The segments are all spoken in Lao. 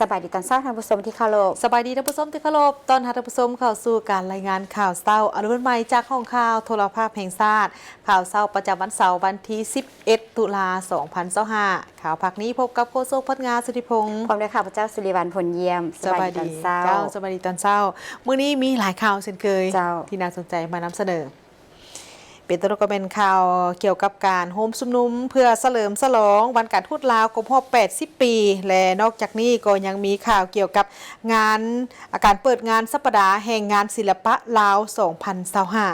ສະບາຍດີຕອນເຊົ້າທ່ານຜູ້ຊົມທີ່ເຄົາລົບ. ສະບາຍດີທ່ານຜູ້ຊົມທີ່ເຄົາລົບ. ຕ້ອນຮັບທ່ານຜູ້ຊົມເຂົ້າສູ່ການລາຍງານຂ່າວເຊົ້າອະລຸນໃໝ່ຈາກຫ້ອງຂ່າວໂທລະພາບແຫ່ງຊາດ. ຂ່າວເຊົ້າປະຈຳວັນເສົາ ວັນທີສິບເອັດ ຕຸລາ ສອງພັນຊາວຫ້າ. ຂ່າວພາກນີ້ພົບກັບໂຄສົກ ພັດງາ ສຸທິພົງ ພ້ອມດ້ວຍຂ້າພະເຈົ້າ ສຸລິວັນ ພົນຢ້ຽມ. ສະບາຍດີຕອນເຊົ້າ. ເຈົ້າ ສະບາຍດີຕອນເຊົ້າ. ມື້ນີ້ມີຫຼາຍຂ່າວເຊັ່ນເຄີຍ ເຈົ້າ ທີ່ໜ້າສົນໃຈມານຳສະເໜີ. ເປັນຕົ້ນກໍແມ່ນຂ່າວກ່ຽວກັບການໂຮມຊຸມນຸມເພື່ອສະເຫຼີມສະຫຼອງວັນການທູດລາວຄົບຮອບແປດສິບປີ ແລະ ນອກຈາກນີ້ກໍຍັງມີຂ່າວກ່ຽວກັບງານ ອາ ການເປີດງານສັບປະດາແຫ່ງງານສິລະປະລາວ ສອງພັນຊາວຫ້າ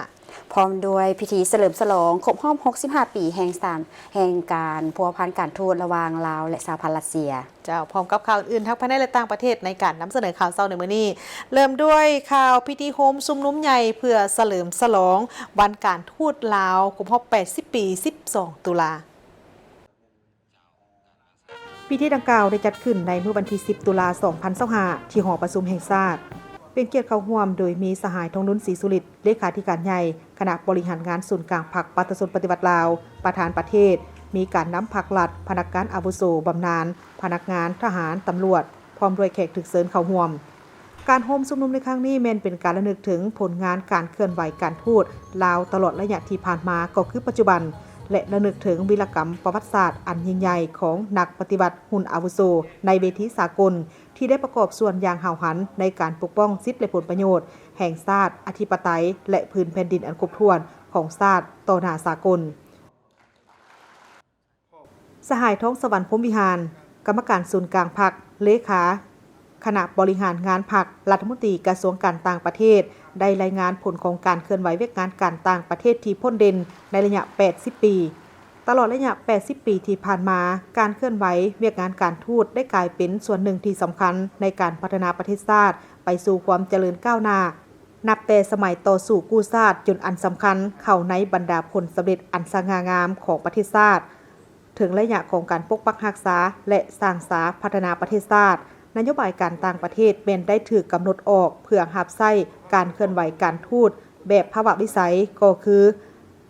ພ້ອມດ້ວຍພິທີສະເຫຼີມສະຫຼອງຄົບຮອບຫົກສິບຫ້າປີແຫ່ງສານ ແຫ່ງການພົວພັນການທູດລະຫວ່າງລາວ ແລະ ສະຫະພັນຣັດເຊຍ. ເຈົ້າ ພ້ອມກັບຂ່າວອື່ນໆ ທັງພາຍໃນ ແລະ ຕ່າງປະເທດ ໃນການນຳສະເໜີຂ່າວເຊົ້າໃນມື້ນີ້. ເລີ່ມດ້ວຍຂ່າວພິທີໂຮມຊຸມນຸມໃຫຍ່ເພື່ອສະເຫຼີມສະຫຼອງວັນການທູດລາວຄົບຮອບແປດສິບປີ ສິບສອງ ຕຸລາ. ພິທີດັ່ງກ່າວໄດ້ຈັດຂຶ້ນໃນມື້ວັນທີ ສິບ ຕຸລາ ສອງພັນຊາວຫ້າ ທີ່ຫໍປະຊຸມແຫ່ງຊາດ. ເປັນກຽດເຂົ້າຮ່ວມໂດຍມີສະຫາຍ ທອງລຸນ ສີສຸລິດ ເລຂາທິການໃຫຍ່ຄະນະບໍລິຫານງານສູນກາງພັກປະຊາຊົນປະຕິວັດລາວ, ປະທານປະເທດ, ມີການນຳພັກລັດ, ພະນັກງານອາວຸໂສບຳນານ, ພະນັກງານ, ທະຫານ, ຕຳຫຼວດ ພ້ອມດ້ວຍແຂກຖືກເຊີນເຂົ້າຮ່ວມ. ການໂຮມຊຸມນຸມໃນຄັ້ງນີ້ແມ່ນເປັນການລະນຶກເຖິງຜົນງານການເຄື່ອນໄຫວການທູດລາວຕະຫຼອດໄລຍະທີ່ຜ່ານມາ ກໍຄືປັດຈຸບັນ ແລະ ລະນຶກເຖິງວິລະກຳປະຫວັດສາດອັນຍິ່ງໃຫຍ່ຂອງນັກປະຕິວັດຮຸ່ນອາວຸໂສໃນເວທີສາກົນ ທີ່ໄດ້ປະກອບສ່ວນຢ່າງຫ້າວຫັນໃນການປົກປ້ອງສິດ ແລະ ຜົນປະໂຫຍດແຫ່ງຊາດ, ອະທິປະໄຕ ແລະ ພື້ນແຜ່ນດິນອັນຄົບຖ້ວນຂອງຊາດຕໍ່ໜ້າສາກົນ. ສະຫາຍ ທອງສະຫວັນ ພົມວິຫານ ກຳມະການສູນກາງພັກ, ເລຂາຄະນະບໍລິຫານງານພັກ, ລັດຖະມົນຕີກະຊວງການຕ່າງປະເທດ ໄດ້ລາຍງານຜົນຂອງການເຄື່ອນໄຫວວຽກງານການຕ່າງປະເທດທີ່ພົ້ນເດັ່ນໃນໄລຍະແປດສິບປີ. ຕະຫຼອດໄລຍະແປດສິບປີທີ່ຜ່ານມາ, ການເຄື່ອນໄຫວວຽກງານການທູດໄດ້ກາຍເປັນສ່ວນໜຶ່ງທີ່ສຳຄັນໃນການພັດທະນາປະເທດຊາດໄປສູ່ຄວາມຈະເລີນກ້າວໜ້າ, ນັບແຕ່ສະໄໝຕໍ່ສູ້ກູ້ຊາດຈົນອັນສຳຄັນເຂົ້າໃນບັນດາຜົນສຳເລັດອັນສະຫງ່າງາມຂອງປະເທດຊາດ. ເຖິງໄລຍະຂອງການປົກປັກຮັກສາ ແລະ ສ້າງສາພັດທະນາປະເທດຊາດ, ນະໂຍບາຍການຕ່າງປະເທດແມ່ນໄດ້ຖືກກຳນົດອອກເພື່ອຮັບໃຊ້ການເຄື່ອນໄຫວການທູດແບບພາວະວິໄສ ກໍຄື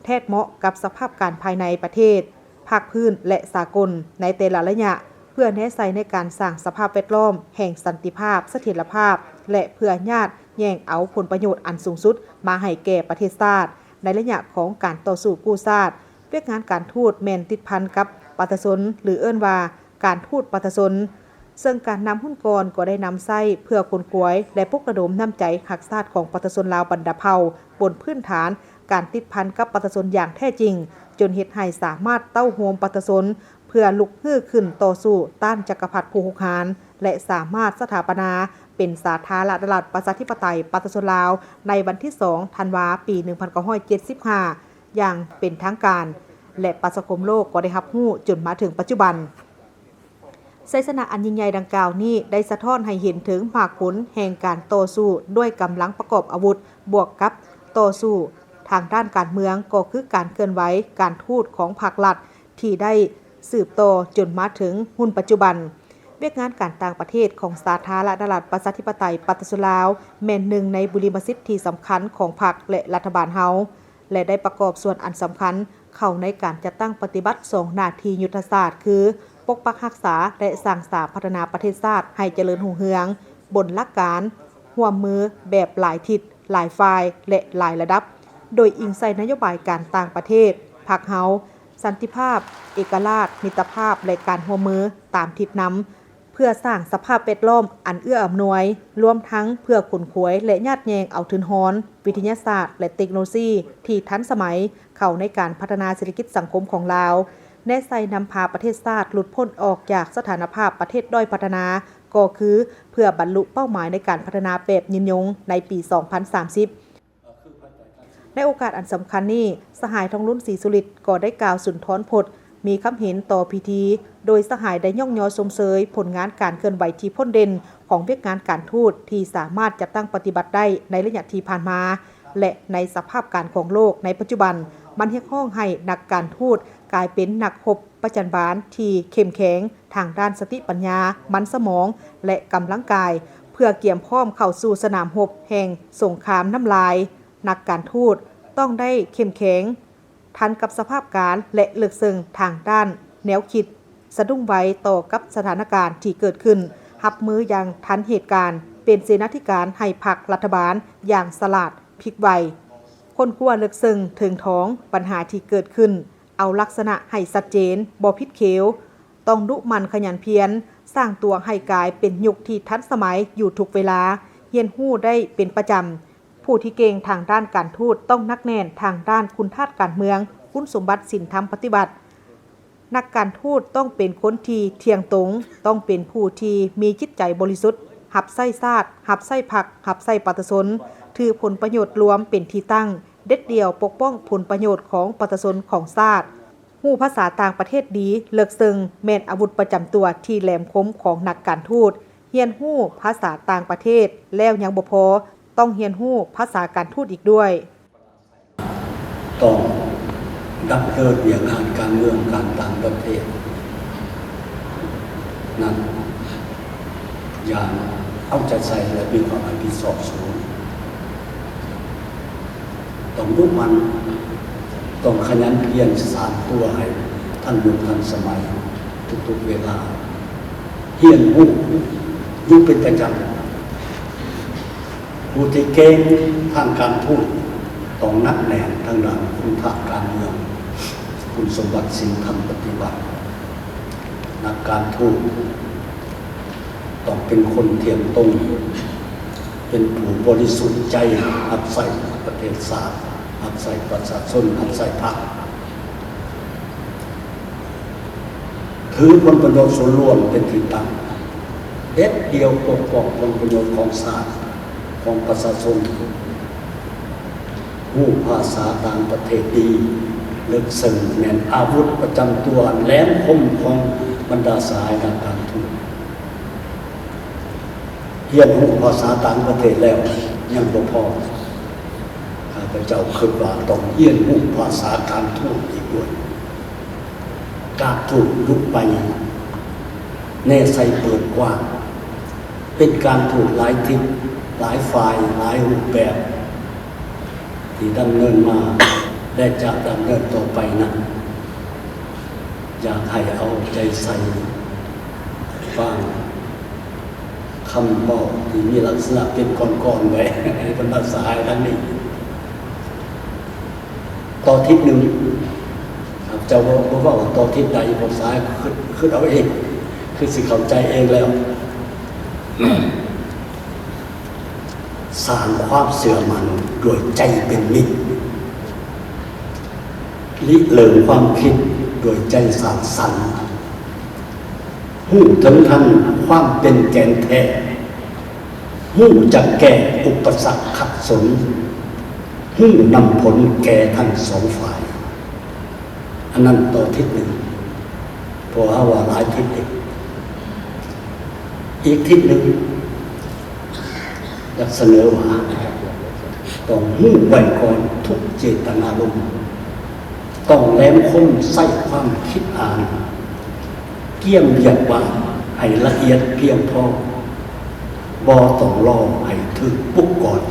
ແທດເໝາະກັບສະພາບການພາຍໃນປະເທດ, ພາກພື້ນ ແລະ ສາກົນໃນແຕ່ລະໄລຍະ ເພື່ອແນໃສ່ໃນການສ້າງສະພາບແວດລ້ອມແຫ່ງສັນຕິພາບ, ສະຖຽນລະພາບ ແລະ ເພື່ອຍາດແຍ່ງເອົາຜົນປະໂຫຍດອັນສູງສຸດມາໃຫ້ແກ່ປະເທດຊາດ. ໃນໄລຍະຂອງການຕໍ່ສູ້ກູ້ຊາດ, ວຽກງານການທູດແມ່ນຕິດພັນກັບປະຊາຊົນ ຫຼື ເອີ້ນວ່າການທູດປະຊາຊົນ, ເຊິ່ງການນຳຮຸ່ນກ່ອນກໍໄດ້ນຳໃຊ້ເພື່ອຂົນຂວາຍ ແລະ ປຸກລະດົມນ້ຳໃຈຮັກຊາດຂອງປະຊາຊົນລາວບັນດາເຜົ່າ ບົນພື້ນຖານການຕິດພັນກັບປະຊາຊົນຢ່າງແທ້ຈິງ, ຈົນເຮັດໃຫ້ສາມາດເຕົ້າໂຮມປະຊາຊົນເພື່ອລຸກຮືຂຶ້ນຕໍ່ສູ້ຕ້ານຈັກກະພັດຜູ້ຮຸກຮານ ແລະ ສາມາດສະຖາປະນາເປັນສາທາລະນະລັດປະຊາທິປະໄຕປະຊາຊົນລາວໃນວັນທີສອງ ທັນວາ ປີໜຶ່ງພັນເກົ້າຮ້ອຍເຈັດສິບຫ້າ ຢ່າງເປັນທາງການ ແລະ ປະຊາຄົມໂລກກໍໄດ້ຮັບຮູ້ຈົນມາເຖິງປັດຈຸບັນ. ໄຊຊະນະອັນຍິ່ງໃຫຍ່ດັ່ງກ່າວນີ້ໄດ້ສະທ້ອນໃຫ້ເຫັນເຖິງໝາກຜົນແຫ່ງການຕໍ່ສູ້ດ້ວຍກຳລັງປະກອບອາວຸດ ບວກກັບຕໍ່ສູ້ທາງດ້ານການເມືອງ, ກໍຄືການເຄື່ອນໄຫວການທູດຂອງພັກລັດທີ່ໄດ້ສືບຕໍ່ຈົນມາເຖິງຮຸ່ນປັດຈຸບັນ. ວຽກງານການຕ່າງປະເທດຂອງສາທາລະນະລັດປະຊາທິປະໄຕປະຊາຊົນລາວ ແມ່ນໜຶ່ງໃນບຸລິມະສິດທີ່ສຳຄັນຂອງພັກ ແລະ ລັດຖະບານເຮົາ ແລະ ໄດ້ປະກອບສ່ວນອັນສຳຄັນເຂົ້າໃນການຈັດຕັ້ງປະຕິບັດສອງໜ້າທີ່ຍຸດທະສາດ ຄື ປົກປັກຮັກສາ ແລະ ສ້າງສາພັດທະນາປະເທດຊາດໃຫ້ຈະເລີນຮຸ່ງເຮືອງ ບົນຫຼັກການຮ່ວມມືແບບຫຼາຍທິດ, ຫຼາຍຝ່າຍ ແລະ ຫຼາຍລະດັບ, ໂດຍອີງໃສ່ນະໂຍບາຍການຕ່າງປະເທດ, ພັກເຮົາ, ສັນຕິພາບ, ເອກະລາດ, ມິດຕະພາບ ແລະ ການຮ່ວມມືຕາມທິດນຳ ເພື່ອສ້າງສະພາບແວດລ້ອມອັນເອື້ອອຳນວຍ, ລວມທັງເພື່ອຂົນຂວາຍ ແລະ ຍາດແຍ່ງເອົາທຶນຮອນ, ວິທະຍາສາດ ແລະ ເຕັກໂນໂລຊີທີ່ທັນສະໄໝເຂົ້າໃນການພັດທະນາເສດຖະກິດສັງຄົມຂອງລາວ, ແນໃສ່ນຳພາປະເທດຊາດຫຼຸດພົ້ນອອກຈາກສະຖານະພາບປະເທດດ້ອຍພັດທະນາ, ກໍຄືເພື່ອບັນລຸເປົ້າໝາຍໃນການພັດທະນາແບບຍືນຍົງໃນປີສອງພັນສາມສິບ. ໃນໂອກາດອັນສຳຄັນນີ້, ສະຫາຍ ທອງລຸນ ສີສຸລິດ ກໍໄດ້ກ່າວສຸນທອນພົດ ມີຄຳເຫັນຕໍ່ພິທີ, ໂດຍສະຫາຍໄດ້ຍ້ອງຍໍຊົມເຊີຍຜົນງານການເຄື່ອນໄຫວທີ່ພົ້ນເດັ່ນຂອງວຽກງານການທູດທີ່ສາມາດຈັດຕັ້ງປະຕິບັດໄດ້ໃນໄລຍະທີ່ຜ່ານມາ ແລະ ໃນສະພາບການຂອງໂລກໃນປັດຈຸບັນ, ມັນຮຽກຮ້ອງໃຫ້ນັກການທູດກາຍເປັນນັກຮົບປະຈັນບານທີ່ເຂັ້ມແຂງ ທາງດ້ານສະຕິປັນຍາ, ມັນສະໝອງ ແລະ ກຳລັງກາຍ ເພື່ອກຽມພ້ອມເຂົ້າສູ່ສະໜາມຮົບແຫ່ງສົງຄາມນ້ຳລາຍ. ນັກການທູດຕ້ອງໄດ້ເຂັ້ມແຂງ, ທັນກັບສະພາບການ ແລະ ເລິກເຊິ່ງທາງດ້ານແນວຄິດ, ສະດຸ້ງໄວຕໍ່ກັບສະຖານະການທີ່ເກີດຂຶ້ນ, ຮັບມືຢ່າງທັນເຫດການ, ເປັນເສນາທິການໃຫ້ພັກລັດຖະບານຢ່າງສະຫຼາດ, ພິກໄວ, ຄົ້ນຄວ້າເລິກເຊິ່ງເຖິງຖອງບັນຫາທີ່ເກີດຂຶ້ນ, ເອົາລັກສະນະໃຫ້ຊັດເຈນ, ບໍ່ຜິດເຂວ, ຕ້ອງດຸໝັ່ນຂະຫຍັນພຽນ, ສ້າງຕົວໃຫ້ກາຍເປັນຍຸກທີ່ທັນສະໄໝຢູ່ທຸກເວລາ, ຮຽນຮູ້ໄດ້ເປັນປະຈຳ. ຜູ້ທີ່ເກັ່ງທາງດ້ານການທູດຕ້ອງໜັກແໜ້ນທາງດ້ານຄຸນທາດການເມືອງ, ຄຸນສົມບັດສິນທຳປະຕິບັດ. ນັກການທູດຕ້ອງເປັນຄົນທີ່ທ່ຽງຕົງ, ຕ້ອງເປັນຜູ້ທີ່ມີຈິດໃຈບໍລິສຸດ, ຮັບໃຊ້ຊາດ, ຮັບໃຊ້ພັກ, ຮັບໃຊ້ປະຊາຊົນ, ຖືຜົນປະໂຫຍດລວມເປັນທີ່ຕັ້ງ, ເດັດດ່ຽວປົກປ້ອງຜົນປະໂຫຍດຂອງປະຊາຊົນຂອງຊາດ. ຮູ້ພາສາຕ່າງປະເທດດີ, ເລິກເຊິ່ງ, ແມ່ນອາວຸດປະຈຳຕົວທີ່ແຫຼມຄົມຂອງນັກການທູດ. ຮຽນຮູ້ພາສາຕ່າງປະເທດແລ້ວຍັງບໍ່ພໍ, ຕ້ອງຮຽນຮູ້ພາສາການທູດອີກດ້ວຍ. ຕ້ອງດຳເນີນວຽກງານການເມືອງການຕ່າງປະເທດນັ້ນ ຢ່າງເອົາໃຈໃສ່ ແລະ ມີຄວາມຮັບຜິດຊອບສູງ. ຕ້ອງດຸໝັ່ນ, ຕ້ອງຂະຫຍັນພຽນສ້າງຕົວໃຫ້ທັນຍຸກທັນສະໄໝທຸກໆເວລາ, ຮຽນຮູ້ຢູ່ເປັນປະຈຳ. ຜູ້ທີ່ເກັ່ງທາງການທູດຕ້ອງໜັກແໜ້ນທາງດ້ານຄຸນທາດການເມືອງ, ຄຸນສົມບັດສິນທຳປະຕິບັດ. ນັກການທູດຕ້ອງເປັນຄົນທ່ຽງຕົງ, ເປັນຜູ້ບໍລິສຸດໃຈ, ຮັບໃຊ້ປະເທດຊາດ, ຮັບໃຊ້ປະຊາຊົນ, ຮັບໃຊ້ພັກ. ຖືຜົນປະໂຫຍດສ່ວນລວມເປັນທີ່ຕັ້ງ, ເດັດດ່ຽວປົກປ້ອງຜົນປະໂຫຍດຂອງຊາດ, ຂອງປະຊາຊົນ, ຮູ້ພາສາຕ່າງປະເທດດີ, ເລິກເຊິ່ງ, ແມ່ນອາວຸດປະຈຳຕົວອັນແຫຼມຄົມຂອງບັນດາສະຫາຍນັກການທູດ. ຮຽນຮູ້ພາສາຕ່າງປະເທດແລ້ວຍັງບໍ່ພໍ, ຂ້າພະເຈົ້າຄິດວ່າຕ້ອງຮຽນຮູ້ພາສາການທູດອີກດ້ວຍ. ການທູດຍຸກໃໝ່ແນໃສ່ເປີດກວ້າງ, ເປັນການທູດຫຼາຍທິດ, ຫຼາຍຝ່າຍ, ຫຼາຍຮູບແບບ ທີ່ດຳເນີນມາ ແລະ ຈະດຳເນີນຕໍ່ໄປນັ້ນ, ຢາກໃຫ້ເອົາໃຈໃສ່ຟັງຄຳເວົ້າທີ່ມີລັກສະນະເປັນກ້ອນໆໄວ້ໃຫ້ບັນດາສະຫາຍທັງນີ້. ຕໍ່ທິດໜຶ່ງ, ເຈົ້າບໍ່ ບໍ່ເວົ້າວ່າຕໍ່ທິດໃດ, ພວກສະຫາຍຄິດ ຄິດເອົາເອງ, ຄືຊິເຂົ້າໃຈເອງແລ້ວ. ສ້າງຄວາມເຊື່ອໝັ້ນດ້ວຍໃຈເປັນມິດ, ລິເລີ່ມຄວາມຄິດດ້ວຍໃຈສ້າງສັນ, ຮູ້ເຖິງທັນຄວາມເປັນແກ່ນແທ້, ຮູ້ຈັກແກ້ອຸປະສັກຂັດສົນ, ຮູ້ນຳຜົນແກ່ທັງສອງຝ່າຍ. ອັນນັ້ນຕໍ່ທິດໜຶ່ງ, ເພາະວ່າເຮົາວ່າຫຼາຍທິດເດ. ອີກທິດໜຶ່ງ ຢາກສະເໜີວ່າ ຕ້ອງຮູ້ໄວ້ກ່ອນທຸກເຈດຕະນາລົມ, ຕ້ອງແຫຼມຄົມໃຊ້ຄວາມຄິດອ່ານ, ກຽມວຽກວາງໃຫ້ລະອຽດພຽງພໍ, ບໍ່ຕ້ອງລໍໃຫ້ຖືກປຸກກ່ອນ.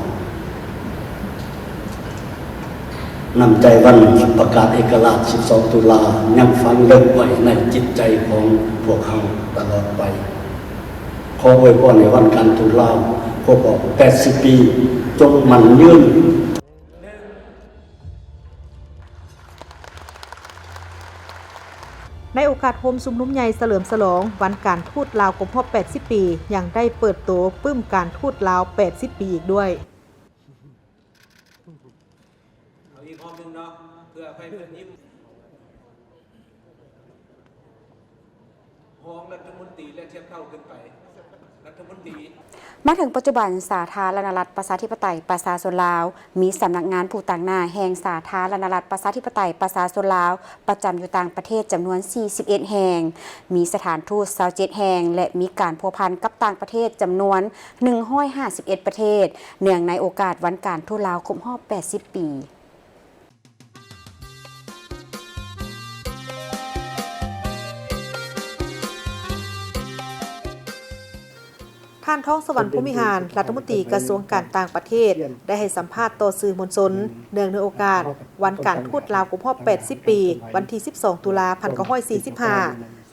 ນ້ຳໃຈວັນປະກາດເອກະລາດສິບສອງຕຸລາ ຍັງຝັງເລິກໄວ້ໃນຈິດໃຈຂອງພວກເຮົາຕະຫຼອດໄປ. ຂໍອວຍພອນໃຫ້ວັນການທູດລາວຄົບຮອບແປດສິບປີ ຈົ່ງໝັ້ນຍືນ. ໃນໂອກາດໂຮມຊຸມນຸມໃຫຍ່ສະເຫຼີມສະຫຼອງວັນການທູດລາວຄົບຮອບແປດສິບປີ ຍັງໄດ້ເປີດໂຕປຶ້ມການທູດລາວແປດສິບປີອີກດ້ວຍ. ເອົາອີກຮອບໜຶ່ງເນາະ ເພື່ອໃຫ້ເພິ່ນຍິ້ມ. ຮອງລັດຖະມົນຕີ ແລະ ທຽບເທົ່າຂຶ້ນໄປ ລັດຖະມົນຕີ. ມາເຖິງປັດຈຸບັນ, ສາທາລະນະລັດ ປະຊາທິປະໄຕ ປະຊາຊົນລາວ ມີສຳນັກງານຜູ້ຕາງໜ້າແຫ່ງສາທາລະນະລັດ ປະຊາທິປະໄຕ ປະຊາຊົນລາວ ປະຈຳຢູ່ຕ່າງປະເທດຈຳນວນສີ່ສິບເອັດແຫ່ງ, ມີສະຖານທູດຊາວເຈັດແຫ່ງ ແລະ ມີການພົວພັນກັບຕ່າງປະເທດຈຳນວນໜຶ່ງຮ້ອຍຫ້າສິບເອັດປະເທດ, ເນື່ອງໃນໂອກາດວັນການທູດລາວຄົບຮອບແປດສິບປີ. ທ່ານ ທອງສະຫວັນ ພົມວິຫານ ລັດຖະມົນຕີກະຊວງການຕ່າງປະເທດ ໄດ້ໃຫ້ສຳພາດຕໍ່ສື່ມວນຊົນ ເນື່ອງໃນໂອກາດວັນການທູດລາວຄົບຮອບແປດສິບປີ ວັນທີສິບສອງ ຕຸລາ ພັນເກົ້າຮ້ອຍສີ່ສິບຫ້າ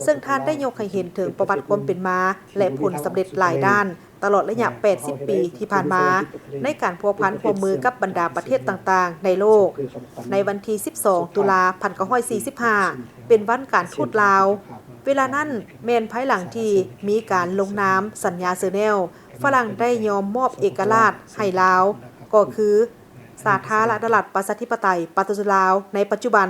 ເຊິ່ງທ່ານໄດ້ຍົກໃຫ້ເຫັນເຖິງປະຫວັດຄວາມເປັນມາ ແລະ ຜົນສຳເລັດຫຼາຍດ້ານ ຕະຫຼອດໄລຍະແປດສິບປີທີ່ຜ່ານມາ ໃນການພົວພັນຮ່ວມມືກັບບັນດາປະເທດຕ່າງໆໃນໂລກ. ໃນວັນທີສິບສອງ ຕຸລາ ພັນເກົ້າຮ້ອຍສີ່ສິບຫ້າ ເປັນວັນການທູດລາວ. ເວລານັ້ນແມ່ນພາຍຫຼັງທີ່ມີການລົງນາມສັນຍາເຊີແນວ, ຝຣັ່ງໄດ້ຍອມມອບເອກະລາດໃຫ້ລາວ ກໍຄືສາທາລະນະລັດປະຊາທິປະໄຕປະຊາຊົນລາວໃນປັດຈຸບັນ.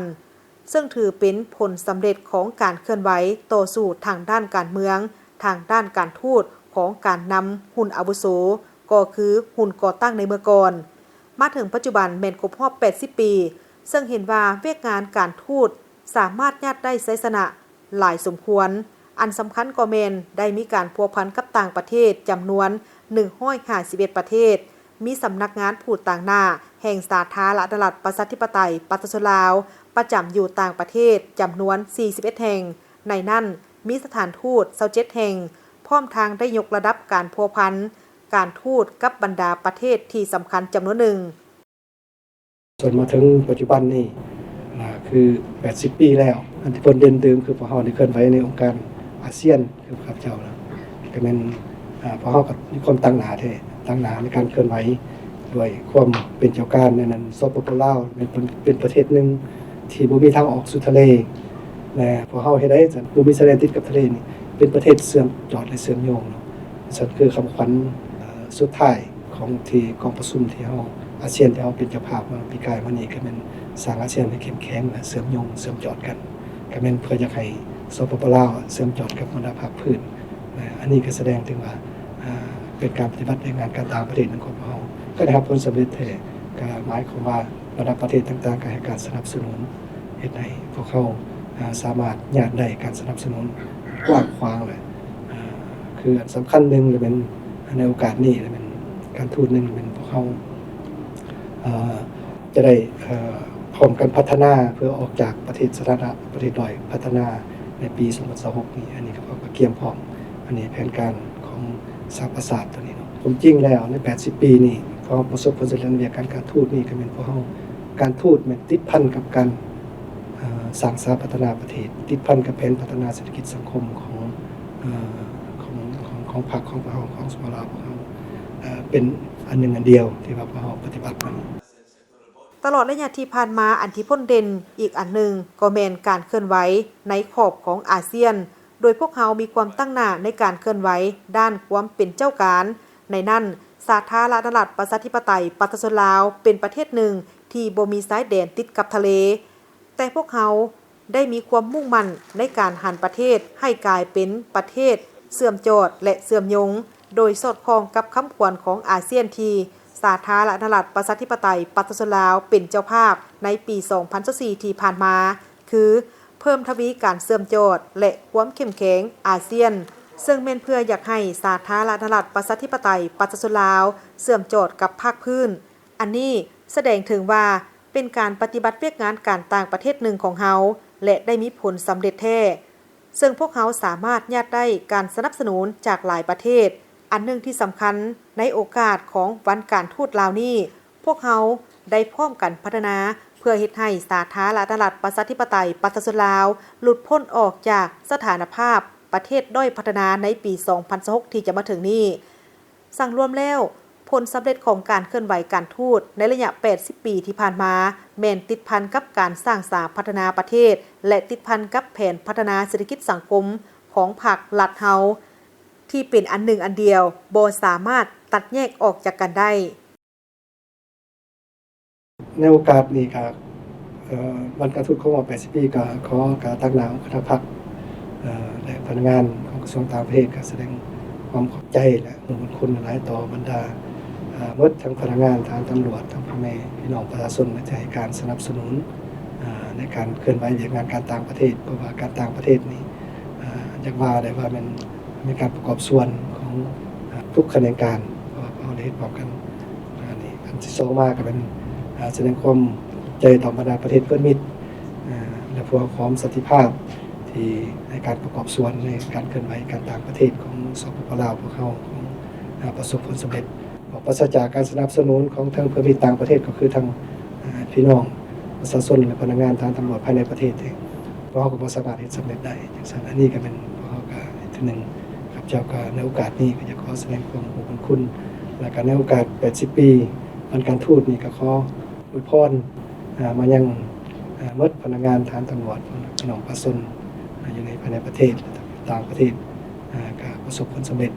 ເຊິ່ງຖືເປັນຜົນສຳເລັດຂອງການເຄື່ອນໄຫວຕໍ່ສູ້ທາງດ້ານການເມືອງ, ທາງດ້ານການທູດຂອງການນຳຮຸ່ນອາວຸໂສ ກໍຄືຮຸ່ນກໍ່ຕັ້ງໃນເມື່ອກ່ອນ. ມາເຖິງປັດຈຸບັນແມ່ນຄົບຮອບແປດສິບປີ, ເຊິ່ງເຫັນວ່າວຽກງານການທູດສາມາດຍາດໄດ້ໄຊຊະນະ ຫຼາຍສົມຄວນ. ອັນສຳຄັນກໍແມ່ນໄດ້ມີການພົວພັນກັບຕ່າງປະເທດຈຳນວນໜຶ່ງຮ້ອຍຫ້າສິບເອັດປະເທດ, ມີສຳນັກງານຜູ້ຕາງໜ້າແຫ່ງສາທາລະນະລັດປະຊາທິປະໄຕປະຊາຊົນລາວ ປະຈຳຢູ່ຕ່າງປະເທດຈຳນວນສີ່ສິບເອັດແຫ່ງ, ໃນນັ້ນມີສະຖານທູດຊາວເຈັດແຫ່ງ, ພ້ອມທັງໄດ້ຍົກລະດັບການພົວພັນການທູດກັບບັນດາປະເທດທີ່ສຳຄັນຈຳນວນໜຶ່ງ. ຈົນມາເຖິງປັດຈຸບັນນີ້ ອ່າ ຄືແປດສິບປີແລ້ວ. ອັນທີ່ເພິ່ນເດັ່ນຕື່ມຄືພວກເຮົາໄດ້ເຄື່ອນໄຫວໃນອົງການອາຊຽນ ຄືພວກຂ້າພະເຈົ້ານະ ກໍແມ່ນ ອ່າ ພວກເຮົາກໍມີຄວາມຕາງໜ້າແທ້ ຕາງໜ້າໃນການເຄື່ອນໄຫວດ້ວຍຄວາມເປັນເຈົ້າການ. ໃນນັ້ນ ສປປ ລາວ ແມ່ນເປັນ ເປັນປະເທດໜຶ່ງທີ່ບໍ່ມີທາງອອກສູ່ທະເລ ແລະ ພວກເຮົາເຮັດໃດຊັ້ນ ບໍ່ມີຊາຍແດນຕິດກັບທະເລນີ້ ເປັນປະເທດເຊື່ອມຈອດ ແລະ ເຊື່ອມໂຍງເນາະ. ຊັ້ນຄືຄຳຂວັນ ເອີ ສຸດທ້າຍ ຂອງທີ່ກອງປະຊຸມທີ່ເຮົາ ອາຊຽນ ທີ່ເຮົາເປັນເຈົ້າພາບມາປີກາຍມານີ້ ກໍແມ່ນສ້າງອາຊຽນໃຫ້ເຂັ້ມແຂງ ແລະ ເຊື່ອມໂຍງ ເຊື່ອມຈອດກັນ ກໍແມ່ນເພື່ອຢາກໃຫ້ ສປປ ລາວ ເຊື່ອມຈອດກັບບັນດາພາກພື້ນ. ແລະ ອັນນີ້ກໍສະແດງເຖິງວ່າ ເປັນການປະຕິບັດວຽກງານການຕ່າງປະເທດຂອງພວກເຮົາ ກໍໄດ້ຮັບຜົນສຳເລັດແທ້. ກໍໝາຍຄວາມວ່າບັນດາປະເທດຕ່າງໆ ກໍໃຫ້ການສະໜັບສະໜູນ ເຮັດໃຫ້ພວກເຮົາ ອ່າ ສາມາດຍາດໄດ້ການສະໜັບສະໜູນກວ້າງຂວາງ ແລະ ອ່າ ຄືອັນສຳຄັນໜຶ່ງ ລະແມ່ນໃນໂອກາດນີ້ ລະແມ່ນການທູດໜຶ່ງ ລະແມ່ນພວກເຮົາ ເອີ ຈະໄດ້ ເອີ ພ້ອມກັນພັດທະນາ ເພື່ອອອກຈາກປະເທດສະຖານະປະເທດດ້ອຍພັດທະນາໃນປີສອງພັນຊາວຫົກນີ້. ອັນນີ້ກໍພວກກໍກຽມພ້ອມ ອັນນີ້ແຜນການຂອງສະຫະປະຊາຊາດໂຕນີ້ເນາະ. ຄວາມຈິງແລ້ວໃນແປດສິບປີນີ້ ພວກເຮົາປະສົບຜົນສຳເລັດໃນວຽກງານການທູດນີ້ ກໍແມ່ນພວກເຮົາ ການທູດແມ່ນຕິດພັນກັບການ ເອີ ສ້າງສາພັດທະນາປະເທດ, ຕິດພັນກັບແຜນພັດທະນາເສດຖະກິດສັງຄົມຂອງ ເອີ ຂອງ ຂອງ ຂອງພັກຂອງພວກເຮົາ ຂອງ ສປປ ລາວ ພວກເຮົາ ເອີ ເປັນອັນໜຶ່ງອັນດຽວທີ່ວ່າພວກເຮົາປະຕິບັດມັນ. ຕະຫຼອດໄລຍະທີ່ຜ່ານມາ ອັນທີ່ພົ້ນເດັ່ນອີກອັນໜຶ່ງກໍແມ່ນການເຄື່ອນໄຫວໃນຂອບຂອງອາຊຽນ, ໂດຍພວກເຮົາມີຄວາມຕັ້ງໜ້າໃນການເຄື່ອນໄຫວດ້ານຄວາມເປັນເຈົ້າການ. ໃນນັ້ນ, ສາທາລະນະລັດປະຊາທິປະໄຕປະຊາຊົນລາວເປັນປະເທດໜຶ່ງທີ່ບໍ່ມີຊາຍແດນຕິດກັບທະເລ, ແຕ່ພວກເຮົາ ໄດ້ມີຄວາມມຸ່ງໝັ້ນໃນການຫັນປະເທດໃຫ້ກາຍເປັນປະເທດເຊື່ອມຈອດ ແລະ ເຊື່ອມໂຍງ, ໂດຍສອດຄ່ອງກັບຄຳຂວັນຂອງອາຊຽນທີ່ສາທາລະນະລັດປະຊາທິປະໄຕປະຊາຊົນລາວເປັນເຈົ້າພາບໃນປີສອງພັນຊາວສີ່ທີ່ຜ່ານມາ, ຄື ເພີ່ມທະວີການເຊື່ອມຈອດ ແລະ ຄວາມເຂັ້ມແຂງອາຊຽນ, ເຊິ່ງແມ່ນເພື່ອຢາກໃຫ້ສາທາລະນະລັດປະຊາທິປະໄຕປະຊາຊົນລາວເຊື່ອມຈອດກັບພາກພື້ນ. ອັນນີ້ສະແດງເຖິງວ່າ ເປັນການປະຕິບັດວຽກງານການຕ່າງປະເທດໜຶ່ງຂອງເຮົາ ແລະ ໄດ້ມີຜົນສຳເລັດແທ້, ເຊິ່ງພວກເຮົາສາມາດຍາດໄດ້ການສະໜັບສະໜູນຈາກຫຼາຍປະເທດ. ອັນໜຶ່ງທີ່ສຳຄັນ, ໃນໂອກາດຂອງວັນການທູດລາວນີ້, ພວກເຮົາໄດ້ພ້ອມກັນພັດທະນາເພື່ອເຮັດໃຫ້ສາທາລະນະລັດປະຊາທິປະໄຕປະຊາຊົນລາວ ຫຼຸດພົ້ນອອກຈາກສະຖານະພາບປະເທດດ້ອຍພັດທະນາໃນປີສອງພັນຊາວຫົກທີ່ຈະມາເຖິງນີ້. ສັງລວມແລ້ວ, ຜົນສຳເລັດຂອງການເຄື່ອນໄຫວການທູດໃນໄລຍະແປດສິບປີທີ່ຜ່ານມາ ແມ່ນຕິດພັນກັບການສ້າງສາພັດທະນາປະເທດ ແລະ ຕິດພັນກັບແຜນພັດທະນາເສດຖະກິດສັງຄົມຂອງພັກລັດເຮົາ ທີ່ເປັນອັນໜຶ່ງອັນດຽວ, ບໍ່ສາມາດຕັດແຍກອອກຈາກກັນໄດ້. ໃນໂອກາດນີ້ກະ ເອີ ວັນການທູດຄົບຮອບແປດສິບປີ ກະຂໍການຕາງໜ້າຂອງຄະນະພັກ ເອີ ແລະ ພະນັກງານຂອງກະຊວງຕ່າງປະເທດ ກະສະແດງຄວາມຂອບໃຈ ແລະ ບຸນຄຸນຫຼາຍຕໍ່ບັນດາ ເອີ ໝົດທັງພະນັກງານ, ທາງຕຳຫຼວດ, ທັງພໍ່ແມ່ພີ່ນ້ອງປະຊາຊົນ ທີ່ໃຫ້ການສະໜັບສະໜູນ ເອີ ໃນການເຄື່ອນໄຫວວຽກງານການຕ່າງປະເທດ. ເພາະວ່າການຕ່າງປະເທດນີ້ ເອີ ຢາກວ່າໄດ້ວ່າແມ່ນ ມີການປະກອບສ່ວນຂອງ ເອີ ທຸກຂະແໜງການ ເພາະວ່າພວກເຮົາໄດ້ເຮັດພ້ອມກັນ. ອັນນີ້ ອັນທີສອງມາກໍແມ່ນ ເອີ ສະແດງຄວາມຂອບໃຈຕໍ່ບັນດາປະເທດເພື່ອນມິດ ເອີ ແລະ ພວກເຮົາພ້ອມສັນຕິພາບທີ່ໃນການປະກອບສ່ວນໃນການເຄື່ອນໄຫວການຕ່າງປະເທດຂອງ ສປປ ລາວ ພວກເຮົາ ເອີ ປະສົບຜົນສຳເລັດ. ເພາະປາສະຈາກການສະໜັບສະໜູນຂອງທາງເພື່ອນມິດຕ່າງປະເທດ ກໍຄືທາງ ເອີ ພີ່ນ້ອງປະຊາຊົນ ແລະ ພະນັກງານທາງຕຳຫຼວດພາຍໃນປະເທດເອງ ພວກເຮົາກໍບໍ່ສາມາດເຮັດສຳເລັດໄດ້ຈັ່ງຊັ້ນ. ອັນນີ້ກໍແມ່ນພວກເຮົາກໍເທື່ອໜຶ່ງ ຂ້າພະເຈົ້າກໍໃນໂອກາດນີ້ກໍຢາກຂໍສະແດງຄວາມຂອບຄຸນ ແລ້ວກໍໃນໂອກາດແປດສິບປີວັນການທູດນີ້ ກໍຂໍອວຍພອນ ອ່າ ມາຍັງ ເອີ່ ໝົດພະນັກງານ ທະຫານ ຕຳຫຼວດ ພີ່ນ້ອງປະຊາຊົນ ອ່າ ຢູ່ໃນ ພາຍໃນປະເທດ ແລະ ຕ່າງປະເທດ ອ່າ ກໍປະສົບຜົນສຳເລັດ